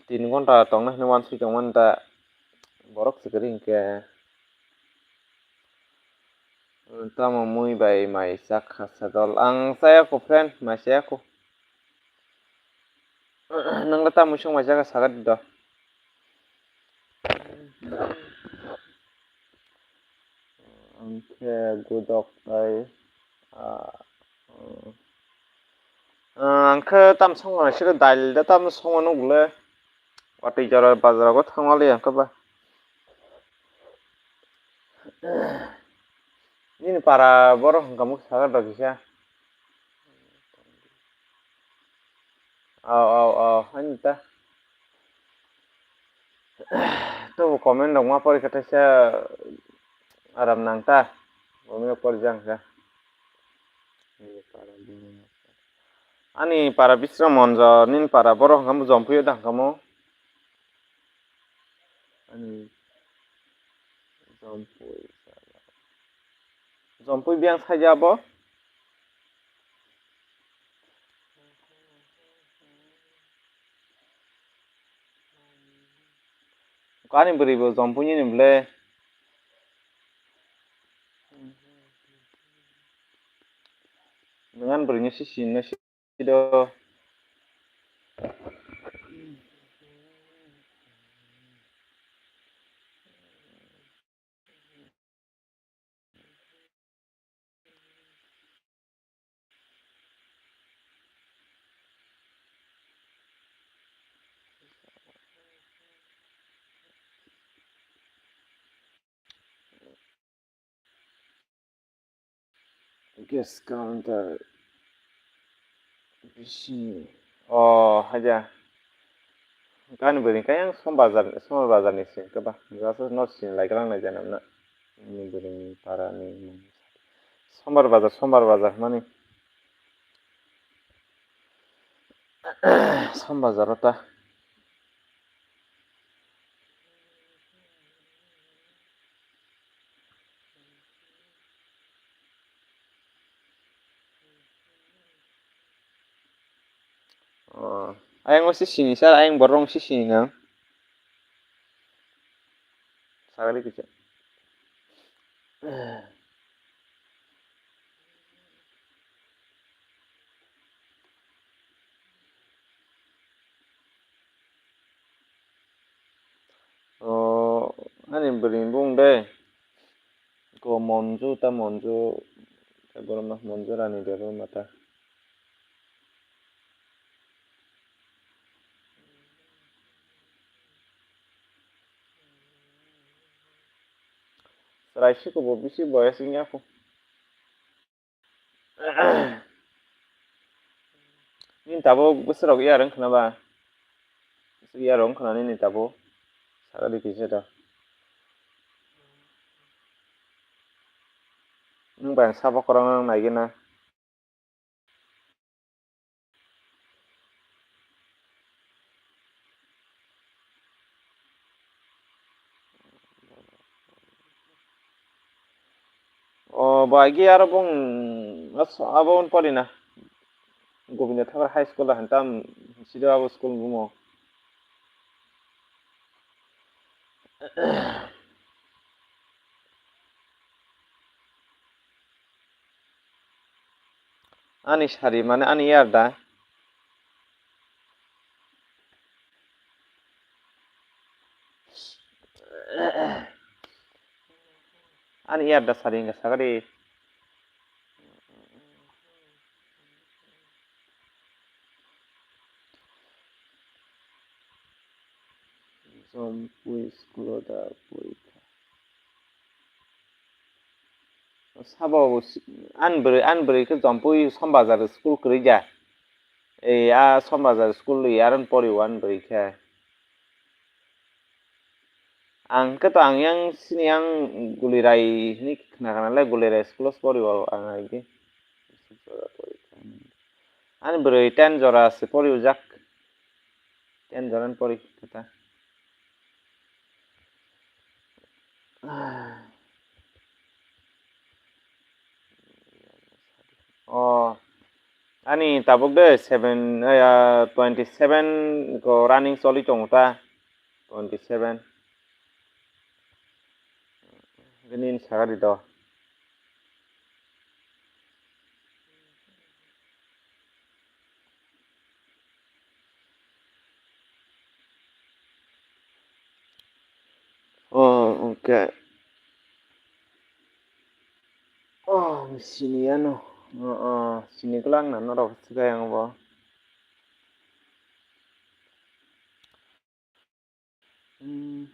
Tin ghonta tongna hwnwi wansui tongmani ta. Borok se kwrwi hinkhe. Tamo mui bai mai chakha sadol. Ang chayakho friend, mai chayakho. Nwngla tamo song mai chakha sagat do. Angkhe gudok tai, ah, ah, angkhe tam songmani siro dail da tam songmani ugle. Watwi jora bazar go thangmali angkhe ba. Nini para borok hwnkha muk sagar do kisa. Au, au, au, ani ta. Tobo comment rok ma pori khe thaisa aram nang ta. Comment rok pori jang kha. Ani para Bisram Monjo, nini para borok hwnkha mo Jompuio da hwnkha mo. Ani Jompui. Jompui biyang saja abo. Ani bwrwi bo Jompui ni ble. Nwng ani bwrwi ni sisi no si do. Gas counter. Bisi. Oh, haja. Kani bwrwi khe yang Som bazar, Sombar bazar ni sing khe ba. Jasa no sini lai galang nai jana na. Ni bwrwi ni para ni. Sombar bazar, Sombar bazar mani. Som bazar o ta. Oh, ayang o si sini sir, ayang borok si sini nang. Sagri kisa. O, ani bwrwi bung de. Ko Monju ta Monju, Debbarma, Monju Rani Debbarma ta. Chwrai siko bo bisi boyas wngya kho. Nini tabuk bwswk rok iya rwng khna ba? Bwswk iya rwng khna nini tabuk? Saka di kisa da. Nwng bai ang sabo kwrwng nang nai gina. O bai ge aro bung as-, abo wng pori na. Govinda Thakur High School da hintam sido abo school bumo. Ani sari mane ani yar da. Ani yar da sari wngkha sagadi. Jompui school o da porikha. Sabo bo si-, ani bwrwi, ani bwrwi khe Jompui Sombajar school kwrwi ja. Ei a Sombajar school ri aron pori o ani bwrwi khe. Ang khe to ang yang sini ang Gulirai hini khna khna le Gulirai school o pori o ang ai di. Ani bwrwi ten jora se pori ujak. Ten jora ni pori kata. O, ani tabuk de seven, eh, twenty seven ko running choli tongo ta, twenty seven. Bini saka di to. Oh, okay. Oh, sini ano. Oh, oh, sini kelang na norok sikai ang bo. Hmm.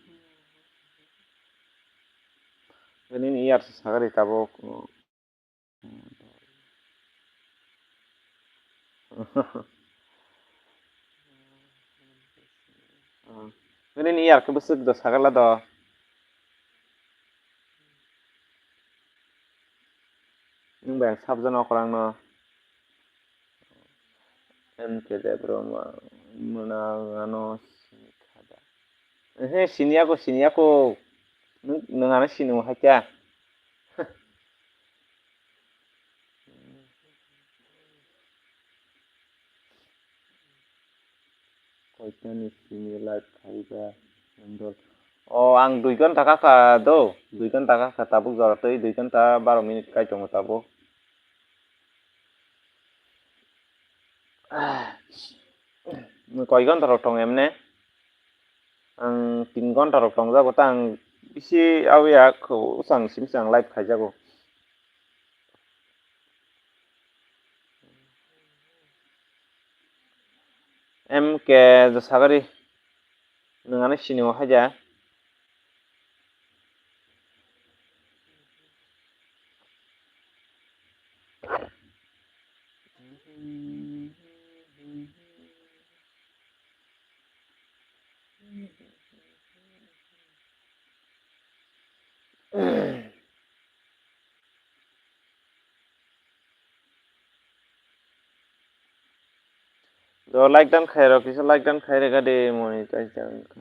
Ini ni yar sagari tabuk. Nini ni yar khe bwswk do sagala do. Nwng bai ang sabjano kwrwngno. M K Debbarma, mwnang ano sini kha da. Ehe, siniya ko, siniya ko. Nwng, nwng ano sini hai kya? Koitani simi live khaiba nangdor. O, ang dui ghonta kakha do, dui ghonta kakha tabuk jora tei dui ghonta baro minute kai tongo tabuk. Koi ghonta rok tongo emne? Ang tin ghonta rok tongjago ta, ang bisi awi ya, usang simi se ang live khaijago. M K Jasagari, nwng ano sini o haja. Do like dan khai rok kisa like dan khai rega de monetize da wngkha.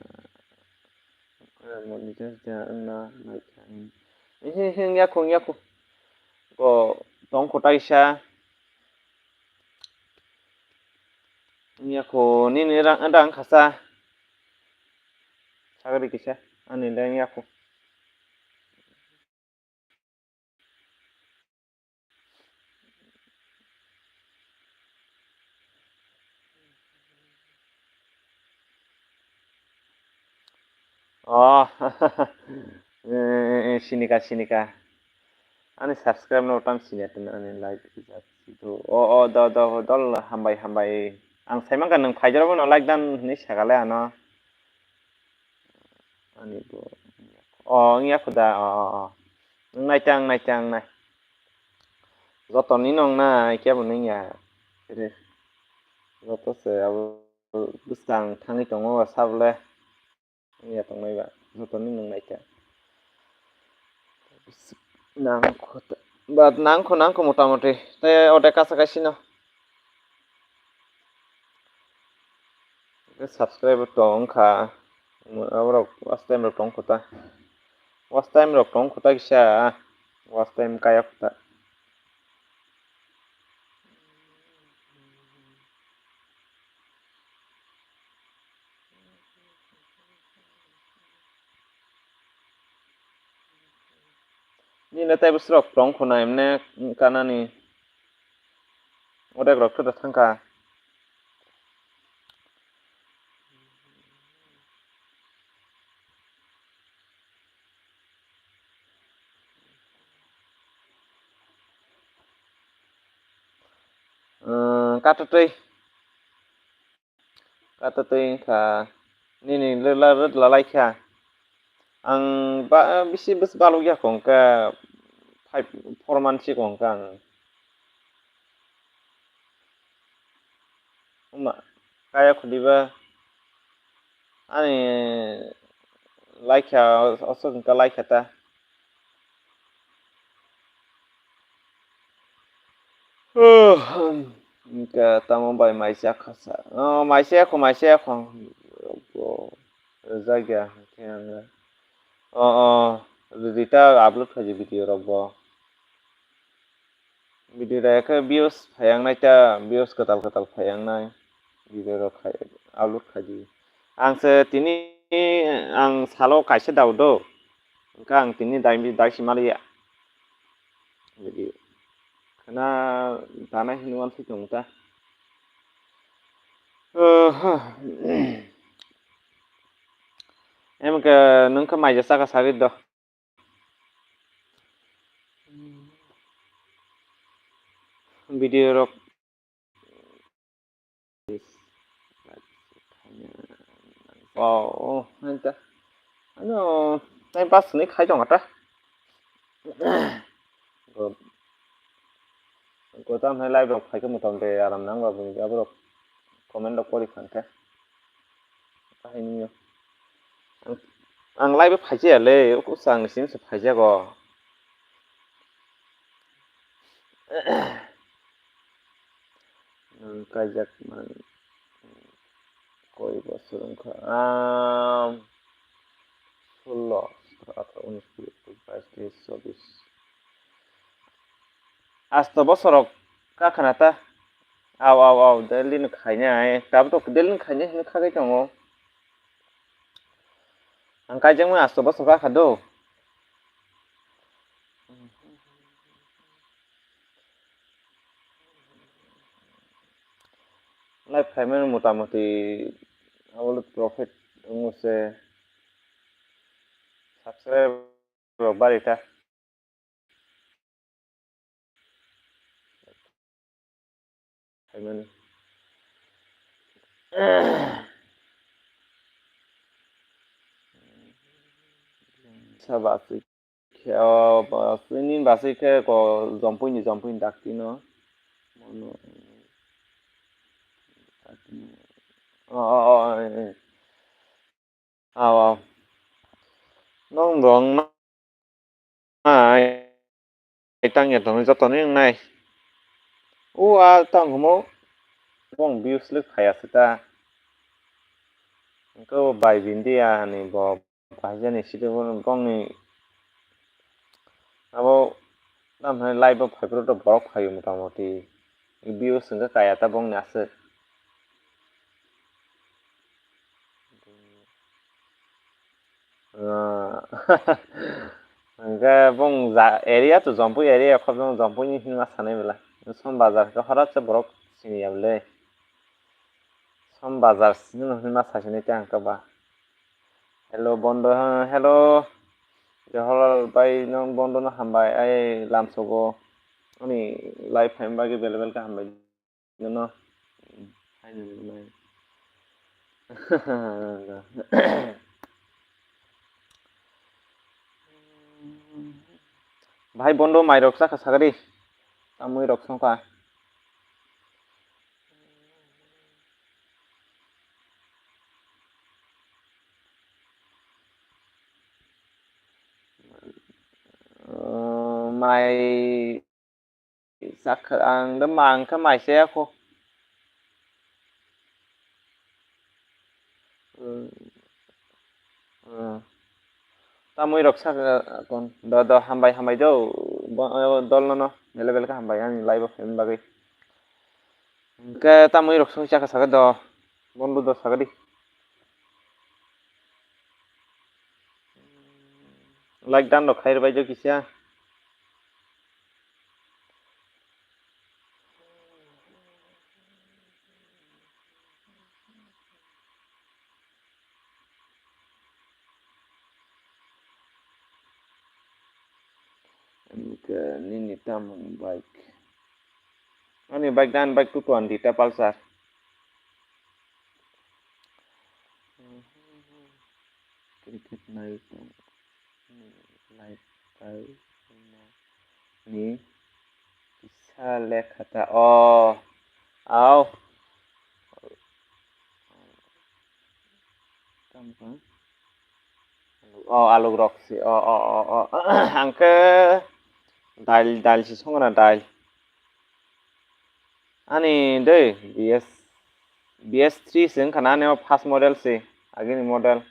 Monetize da wngna like khai. He he yaku yaku. Ko tong kota kisa. Yaku nini rang rang khasa. Sagri kisa ani leng yaku. Oh, eh, sinika, sinika. Ani subscribe no tam sinya tene ani like rijak. Itu, oh, oh, do, do, dol hambai, hambai. Ang saimangka nang phaijaro no like dan ni sagale ano. Ani bo. Oh, wngya kho da. Oh, oh, oh. Wng nai ta, wng nai ta, wng nai. Joto ni no wng nai, kebo no wngya. Re. Joto se abo bwskang thangwi tongo, sabo le. Wngya tong nai ba. Joto ni no wng nai ta. Nang kho ta. But nang kho, nang kho motamoti. Te ode kasa kaisi no. Subscribe tong kha. Aborok watch time rok tong kho ta. Watch time rok tong kho ta kisa. Watch time kaya kho ta. Nini tei bwswk tong khuna emne kanani. Odek rok khe da thangkha. Katatwi. Katatwi wngkha nini ladla laikha. Ang ba bisi bwswk balokya kho hwnkhe five four months siko hwnkhe ang. Wngma kaya khudiba ani Like kha, aswk wngkha like kha ta. Wngkha tamo bai maisa khasa. Oh, maisa yakho, maisa yakho. Bo rwjak ya, hwnkhe ang, oh, oh, rwdi ta upload khaidi video rok bo. Video rok khe views phaiyangnai ta, views kwtal kwtal phaiyangnai. Video rok khai, upload khaidi. Ang se tini, ang salo kaisa dao do. Wngkha ang tini dai, dai si maliya. Video. Khna danai hinwi uansuk tongo ta. Oho. Em khe nwng khe maija saka sagwi do. Video rok. Wow, oh, hanta. Ano, time pass ni khai tong ata. Go, go tam hai live rok khai ke motam de aram nang ba bini aborok comment rok pori khan khe. Tahini ang, ang live phaijaya le, uku sa ang sim se phaijago. Nwng kaijak man koi bosor wngkha? Am, sullo, sotro, atro, unis, kuri, ekkush, bais, teis, chobbish. Asto bosor rok kakhana ta. Au, au, au, daily no khainai. Tabuk tok daily no khainai hinwi khagai tongo. Ang kaijakmani asto bosor kakha do. Live khaimani motamuti abo le profit wngwi se subscribe rok bari ta. Khaimani. Sa basui khe, o, basui ni basui khe ko jompui ni, jompui ni dakti no. Mono. O, o, o, e, e. Aw, aw. Nong rong nai tang ya tong joto ni nai. U a tang humo bong views le phaya se ta. Ko bai bindi ya ni bo bai jani sidi bo bong ni abo tam hai live bo phai bro to borok phaio motamoti. Views hwnkhe kaya ta bongni aswk. Ah, hwnkhe bong ja area to Jampui area, khobjang Jampui ni hinma sanai bela. Som bazar khe horat se borok sini ya bwle. Som bazar sini hinma sasinai tei ang khe ba. Hello, Bondo, ha, hello. Johorlal bai, nong Bondo no hambai, ai lamsogo. Ani live phaima bagwi bele bele khe hambai. Nono. Hai nono nai. Bhai Bondo mai rok chakha sagadi. Tamwi rok songkha. Mai sakha ang da mang kha mai se ko. Tamwi rok sakha kon do do hambai hambai do dol no no bele bele khe hambai ani live o phaima bagwi. Hwnkhe tamwi rok song chakha sakha do Bondo do sagadi. Like dan rok khairok bai kisa. Nini tamung bike. Ani bike dan bike tu tuan dita Pulsar. Cricket nai tong nai kai ni kisa lekha ta o au. Tamo kha? O, aluk rok si. O, o, o, o. Ang khe dail, dail si songna dail. Ani dei, B S, B S three se wngkha na, ani o first model se, agini model.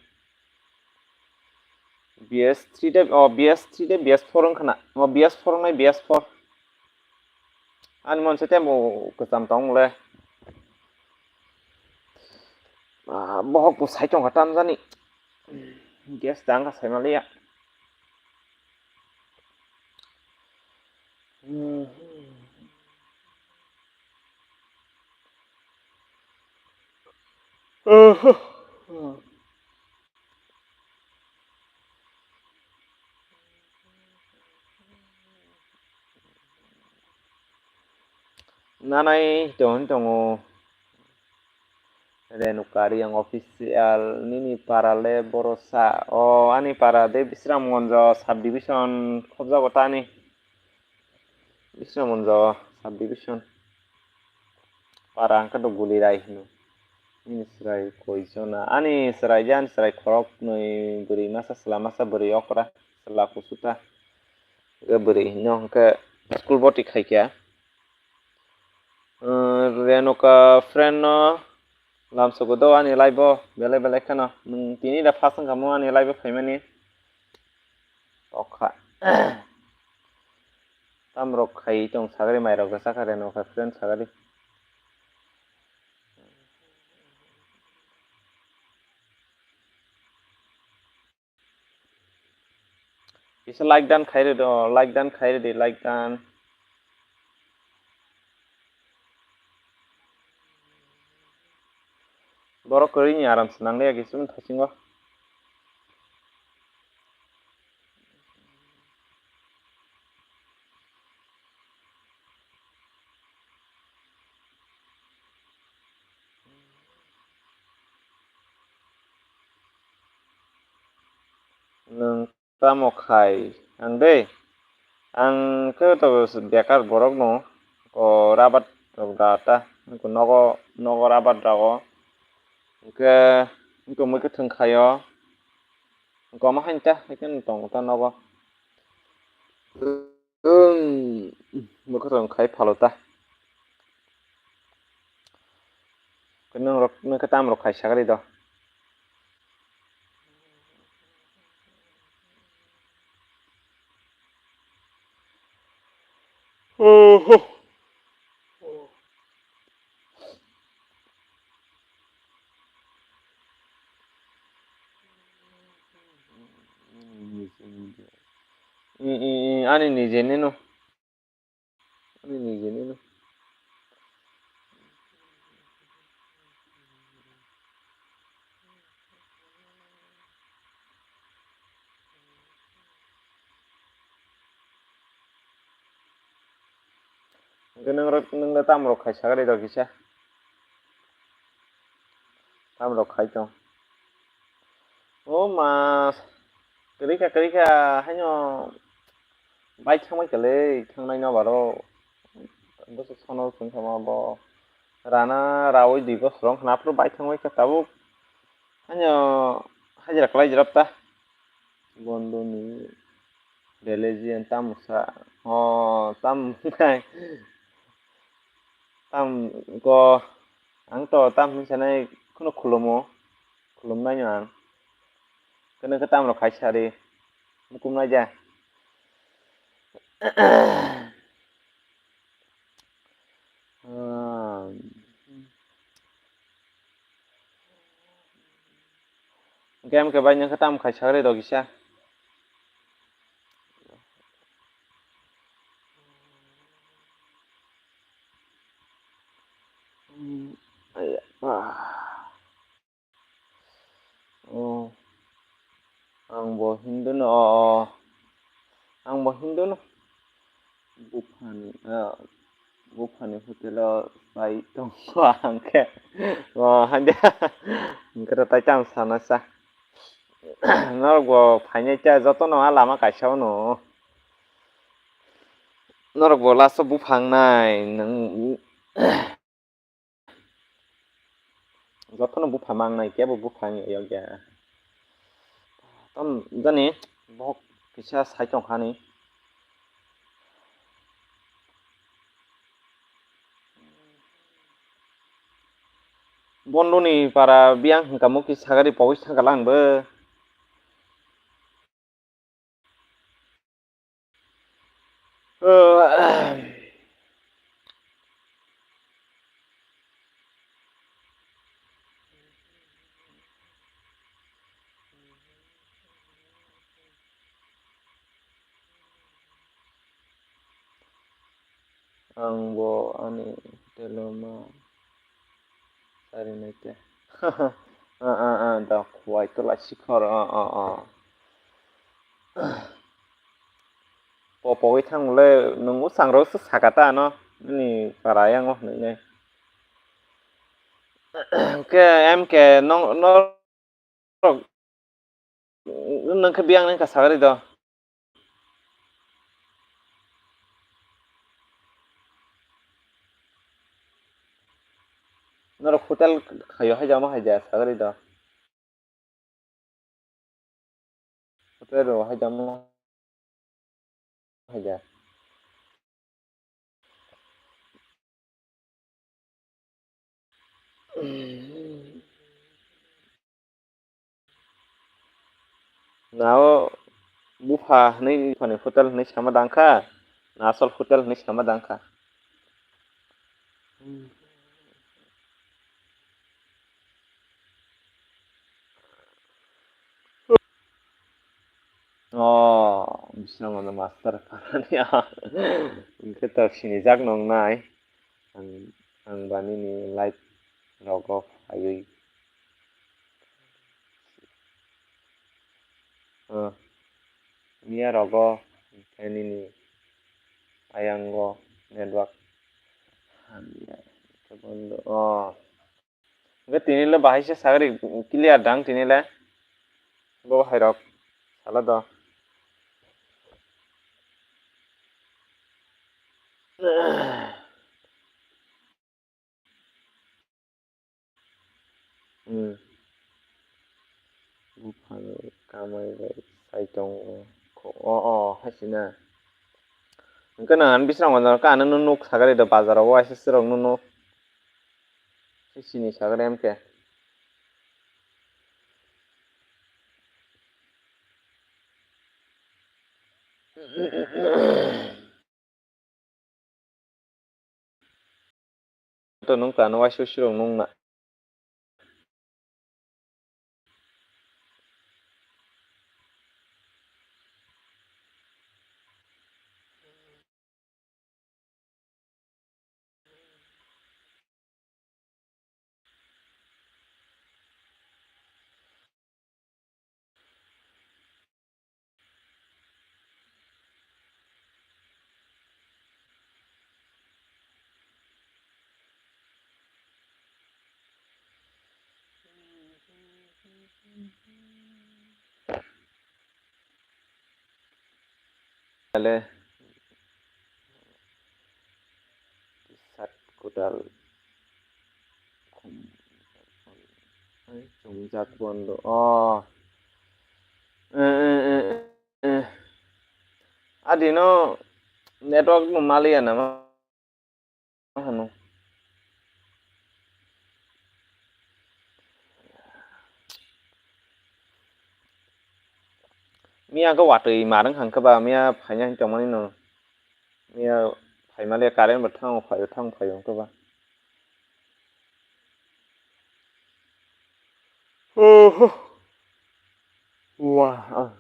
B S three de, o, B S three de, B S four wngkha na, o, B S four wngnai, B S four. Ani monse tei bo kwcham tong le. Ah, bohok bo sai tongkha tamjani. Gas tang kha sai maliya. Nanai tong tongo. Renuka Reang official, nini para le borosa. O, ani para de Bisramganj subdivision khobjago ta ani. Bisramganj subdivision. Para hwnkhe to Guli Rai hino. Nini chwrai koi jona? Ani chwrai je, ani chwrai khorok nwi, bwrwi masa, chwla masa, bwrwi okra, chwla kusuta. Hwnkhe bwrwi hino hwnkhe school boti khaikha. Renuka friend no lamsogo do ani live o belai belai kheno. Nwng tini da first wngkha mo ani live o phaimani. Okha. Tamrok khai tong sagari mairok da sakha Renuka friend sagari. Kisa like dan khai rwdi, like dan khai rwdi, like dan. Borok kwrwini aram se nang liya kisa thaisingo. Nwng tamo khai ang de? Ang khe to bekar borok no, ko rabat rok da ta, ko nogo, nogo rabat rogo. Hwnkhe, hwnkhe mui khe thwng khaio. Hwnkhe omo hain ta, hai khe tong ta nogo. Bwkha rok khai phalo ta. Nwng rok, nwng khe tam rok khai sagari do. Ani nijeni no. Ani nijeni no. Hwnkhe nwng rok, nwng le tam rok khai sagari do kisa. Tam rok khai tong. O ma, kwrwi kha, kwrwi kha, haino bai thangbai kwlwi, thangnai no baro. Bwswk sono chwng kha ma bo. Rana raui dui bosor wng khna, aphuru bai thangbai kha tabuk. Haino hajira kwlai jirap ta. Bondoni religion tamo sa. O, tam, tam ko, ang to tam hinwi sanai kheno khulumo. Khulumnaino ang. Kene khe tamrok khai sari. Mukumnai ja. Game khe bai nang khe tam khai sagri do kisa. Hmm, aya, ah. Oh, ang bo Hindu no, oh, oh. Ang bo Hindu no. Buphani, ah, buphani hotel o pai tongo ang khe. Oh, hande. Ang khe tai tang sana sa. Norok bo phainai cha joto no a lama kaisa o no. Norok bo last o buphang nai. Nang Jotono bupha mangnai, kebo bupha wngya yokya. Jani bohok kisa sai tong hani. Bondoni para biyang hingka mo kisa sagari pogwi sangkala ang bo. Ang bo ani hotel-o ma charinai te. Ah, ah, ah, da khuai to lai sikhor, ah, ah, ah. Popogwi thangmole nwng bwskango se saka ta ano, nini para yang o hwnwi nai. Hwnkhe M K no, no, nwng khe biyang nang kha sagari do. Norok hotel khaio hai jama hai ja sagari do. Hotel rw hai jama hai ja. Nao bupha hwnwi, buphani hotel hwnwi sama dangkha, na asol hotel hwnwi sama dangkha. O, bising mano master panani, ah. Hwnkhe to sinijak nongnai. Ang, ang ba nini live rogo phaiwi. Ah, miya rogo hwnkhe nini ayango network hamya khe bondo. Oh. Hwnkhe tini le bahai se sagri clear dang tini le. Bo hai rok sala do. Hmm. Buphang kamai bai sai tongo. Kho-, o, o, hai sina. Hwnkhe nang ani bising rok ka ano nuk sagari do bazar o waisa sirok nuk. Sini sagari M K. To nung kano waisa sirok nung na. Ale. T-shirt kwtal. Chumjak bondo. Oh. Eh, eh, eh, eh. Adi no network no maliya nama. Hano. Miya khe watwi marwng hangkhe ba, miya phaina hinwi tongmani no. Miya phaimaliya current bo thango phaio, thango phaio hwnkhe ba. Oho. Wa, ah.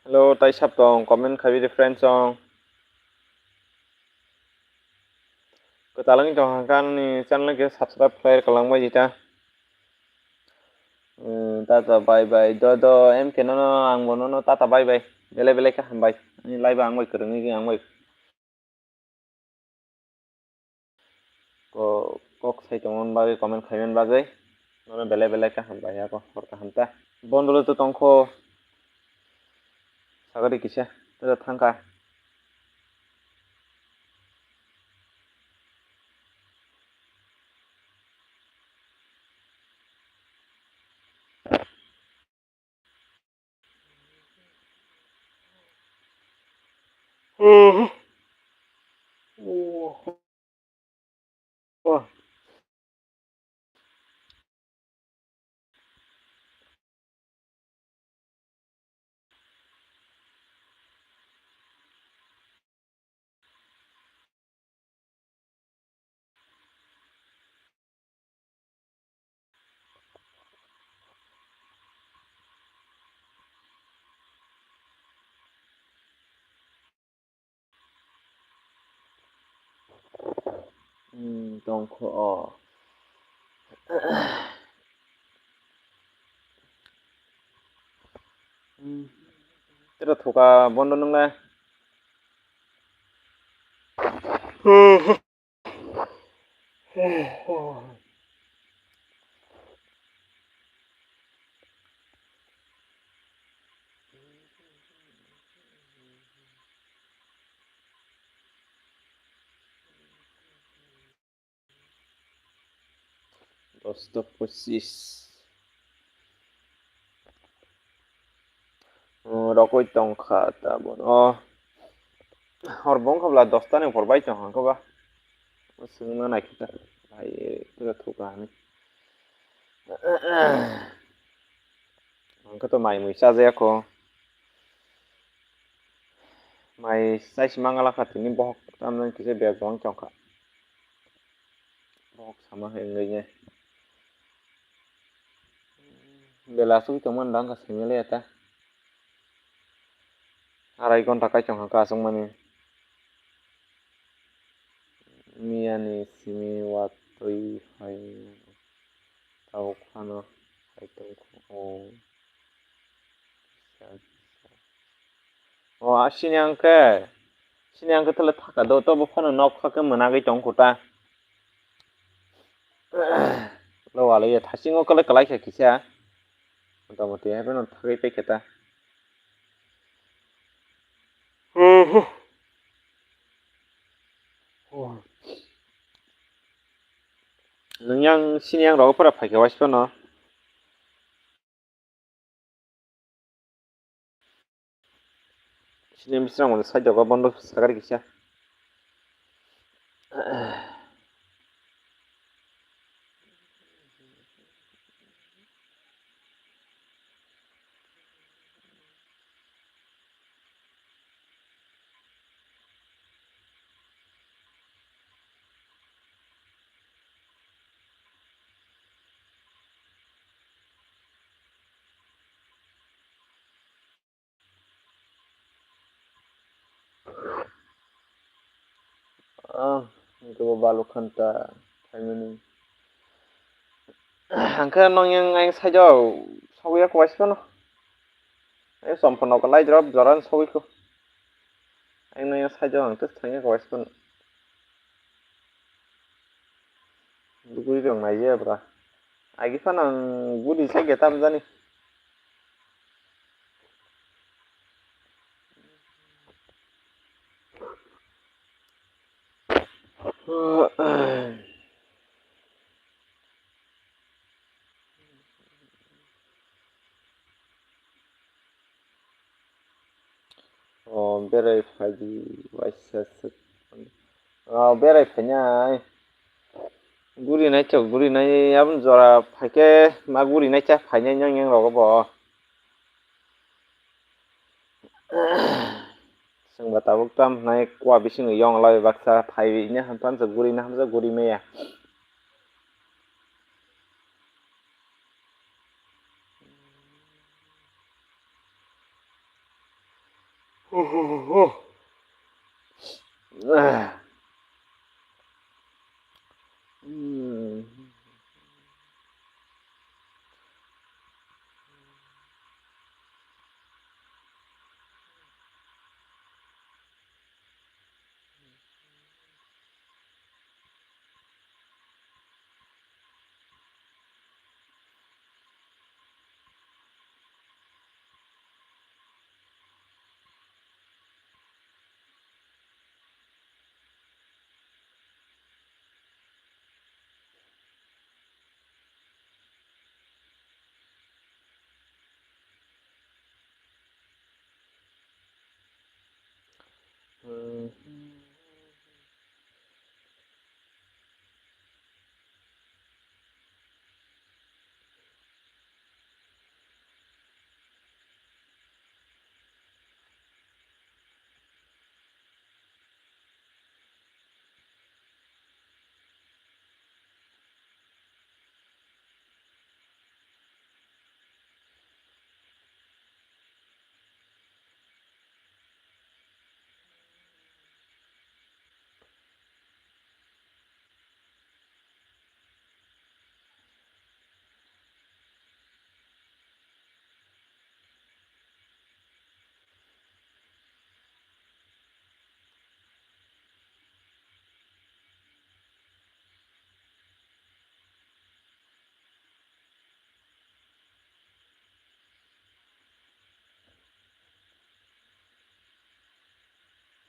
Hello, tai sab tong, comment khai di friends song. Kwtal wngwi tong hangkha ani channel khe subscribe khlai rwkha langbai di ta. Hmm, tata bye bye. Do do M K nono, ang bo nono tata bye bye. Belai belai khe hambai. Ani live ang bai kwrwngwi ang bai. O kok sai tongmani bagwi, comment khaimani bagwi nono belai belai kaham bai, ako hor kaham ta. Bondolo to tongkho sagari kisa, tera thangkha. Hmm, tongkho o. Hmm. Tera thuka bondo nung le. Dosta pochis. O, rokoi tongkha tabuk. O, hor bongkha bwla dosta ni por bai tong hangkha ba. O, swngna naikhe ta. Hai, tira thuka hani. Hangkhe to mai mui chajaya kho. Mai chai si mangala kha tini bohok tamni kisa bejong tongkha. Bohok sama hai wngwi ne. Bela asugwi tongmani da wngkha simi le ta. Arai ghonta kai tongkha aswkmani. Miyani simi watwi hai tau phano hai tongkha o. O, a sini ang khe, sini ang khe tele thaka do, tobo phano nok kha khe mwnagwi tong kho ta. Lo walo ya thasingo kole kalai kha kisa. Motamoti hai phano thagwi pai khe ta. Nwng yang sini ang rogo pura phaikha waisano. Sini misrang mani side o bondo sagari kisa. Ah, hwnkhe bo balukhan ta phaimani. Hwnkhe nwng yang ayang side o sogwi ya kwbaisaphano. Ayang somphono kwlai drop jorani sogwi kho. Ayang nwng yang side o ang tei thangya kwbaisaphano. Guri rok nai ya bra. Agi phano ang guri sai ge tam jani. O, berai phaidi, waisa se. O, berai phainai. Guri nai chok, guri nai, aboni jora phaikhe ma guri nai cha phainai nang yang rogo bo. Chwng ba tabuk tam hinai kua bisingo yong lai baksa phai ne hampan se guri na hamsa guri maya.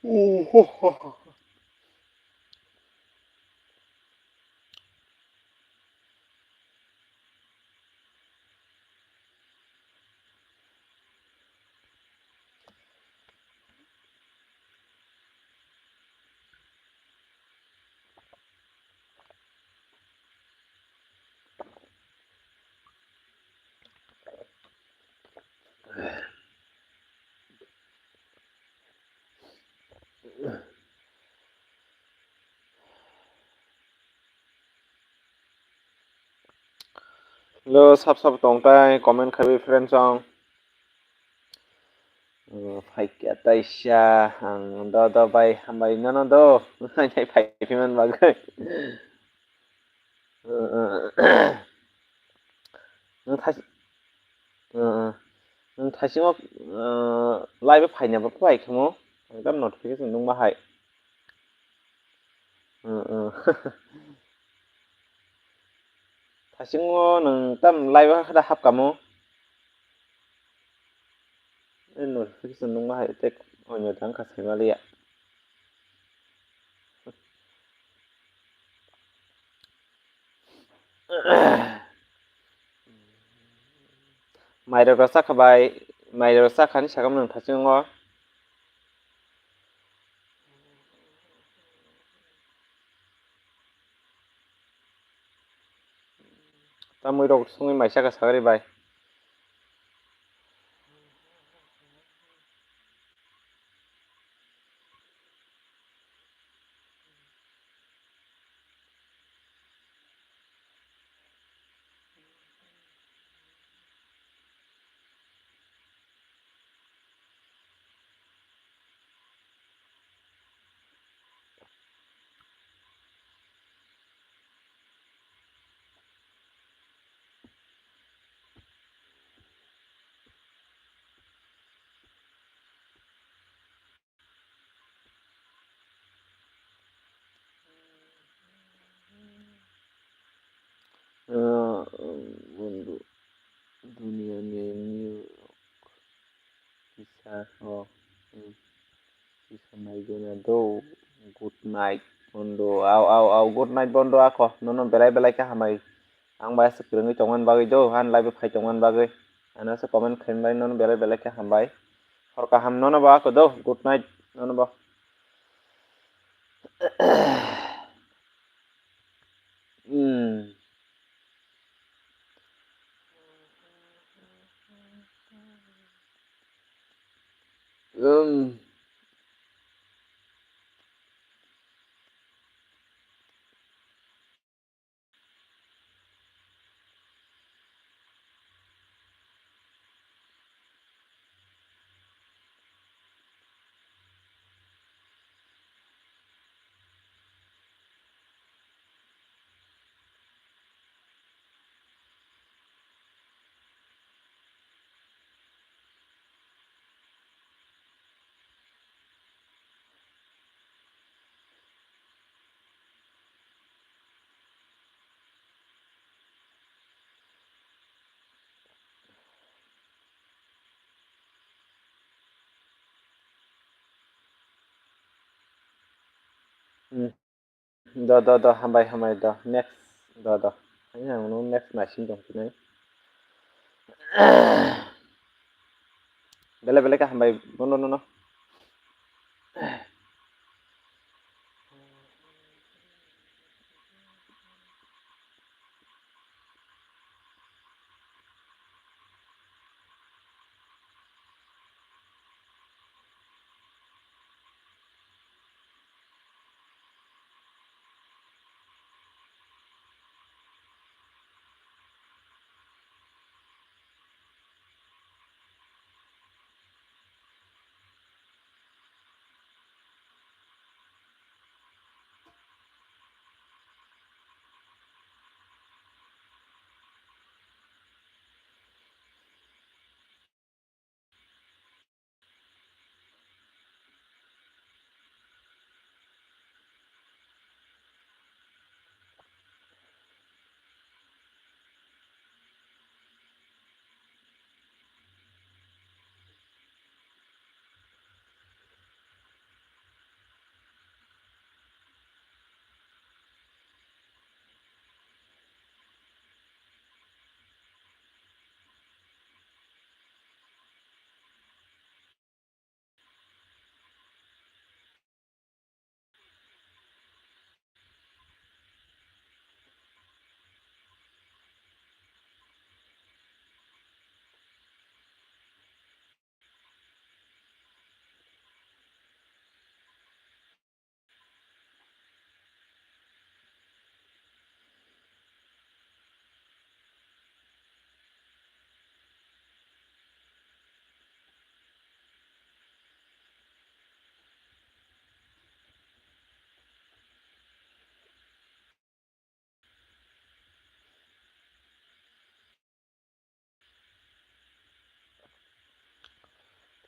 Oh, ho, ho, ho. Lo sab sab tong tai comment khaiwi friends song. Phaikya taisa ang do do bai hambai nono do. Hai phai phiman bagwi. Nwng thai-, nwng thaisingo live phaina bo phai khamo. Ekdam notification nung ma hai. Thaisingo nwng tam live ha da hap kamo. Notification nung ma hai tek onyo thang kha sai ma liya. Mairok rok sakha bai, mairok rok sakha ni sakam nwng thaisingo. Tamwi rok songwi maisa kha sagari bai. Bondhu, duniani nirok kisa rok, hmm, kisa naigwna do. Good night, bondhu. Au, au, au, good night, bondhu. Ako, nono belai belai khe hambai. Ang bai aswk kwrwngwi tongmani bagwi do, ani live phai tongmani bagwi. Ano se comment khaimani bagwi nono belai belai khe hambai. Hor kaham nono bo ako do, good night nono bo. Hmm. Hmm. Hmm. Do, do, do, hambai, hambai, do. Next, do, do. Ani ang no next naising tong phini. Bele, bele khe hambai, bono, no, no.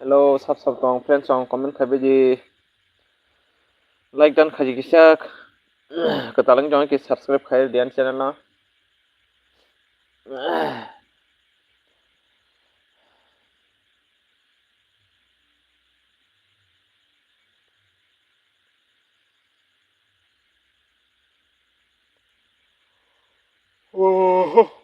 Hello, sab sab tong friends, ang comment khai baidi like dan khaji kisa kwtal wng tong ki subscribe khai dian channel no. Oho.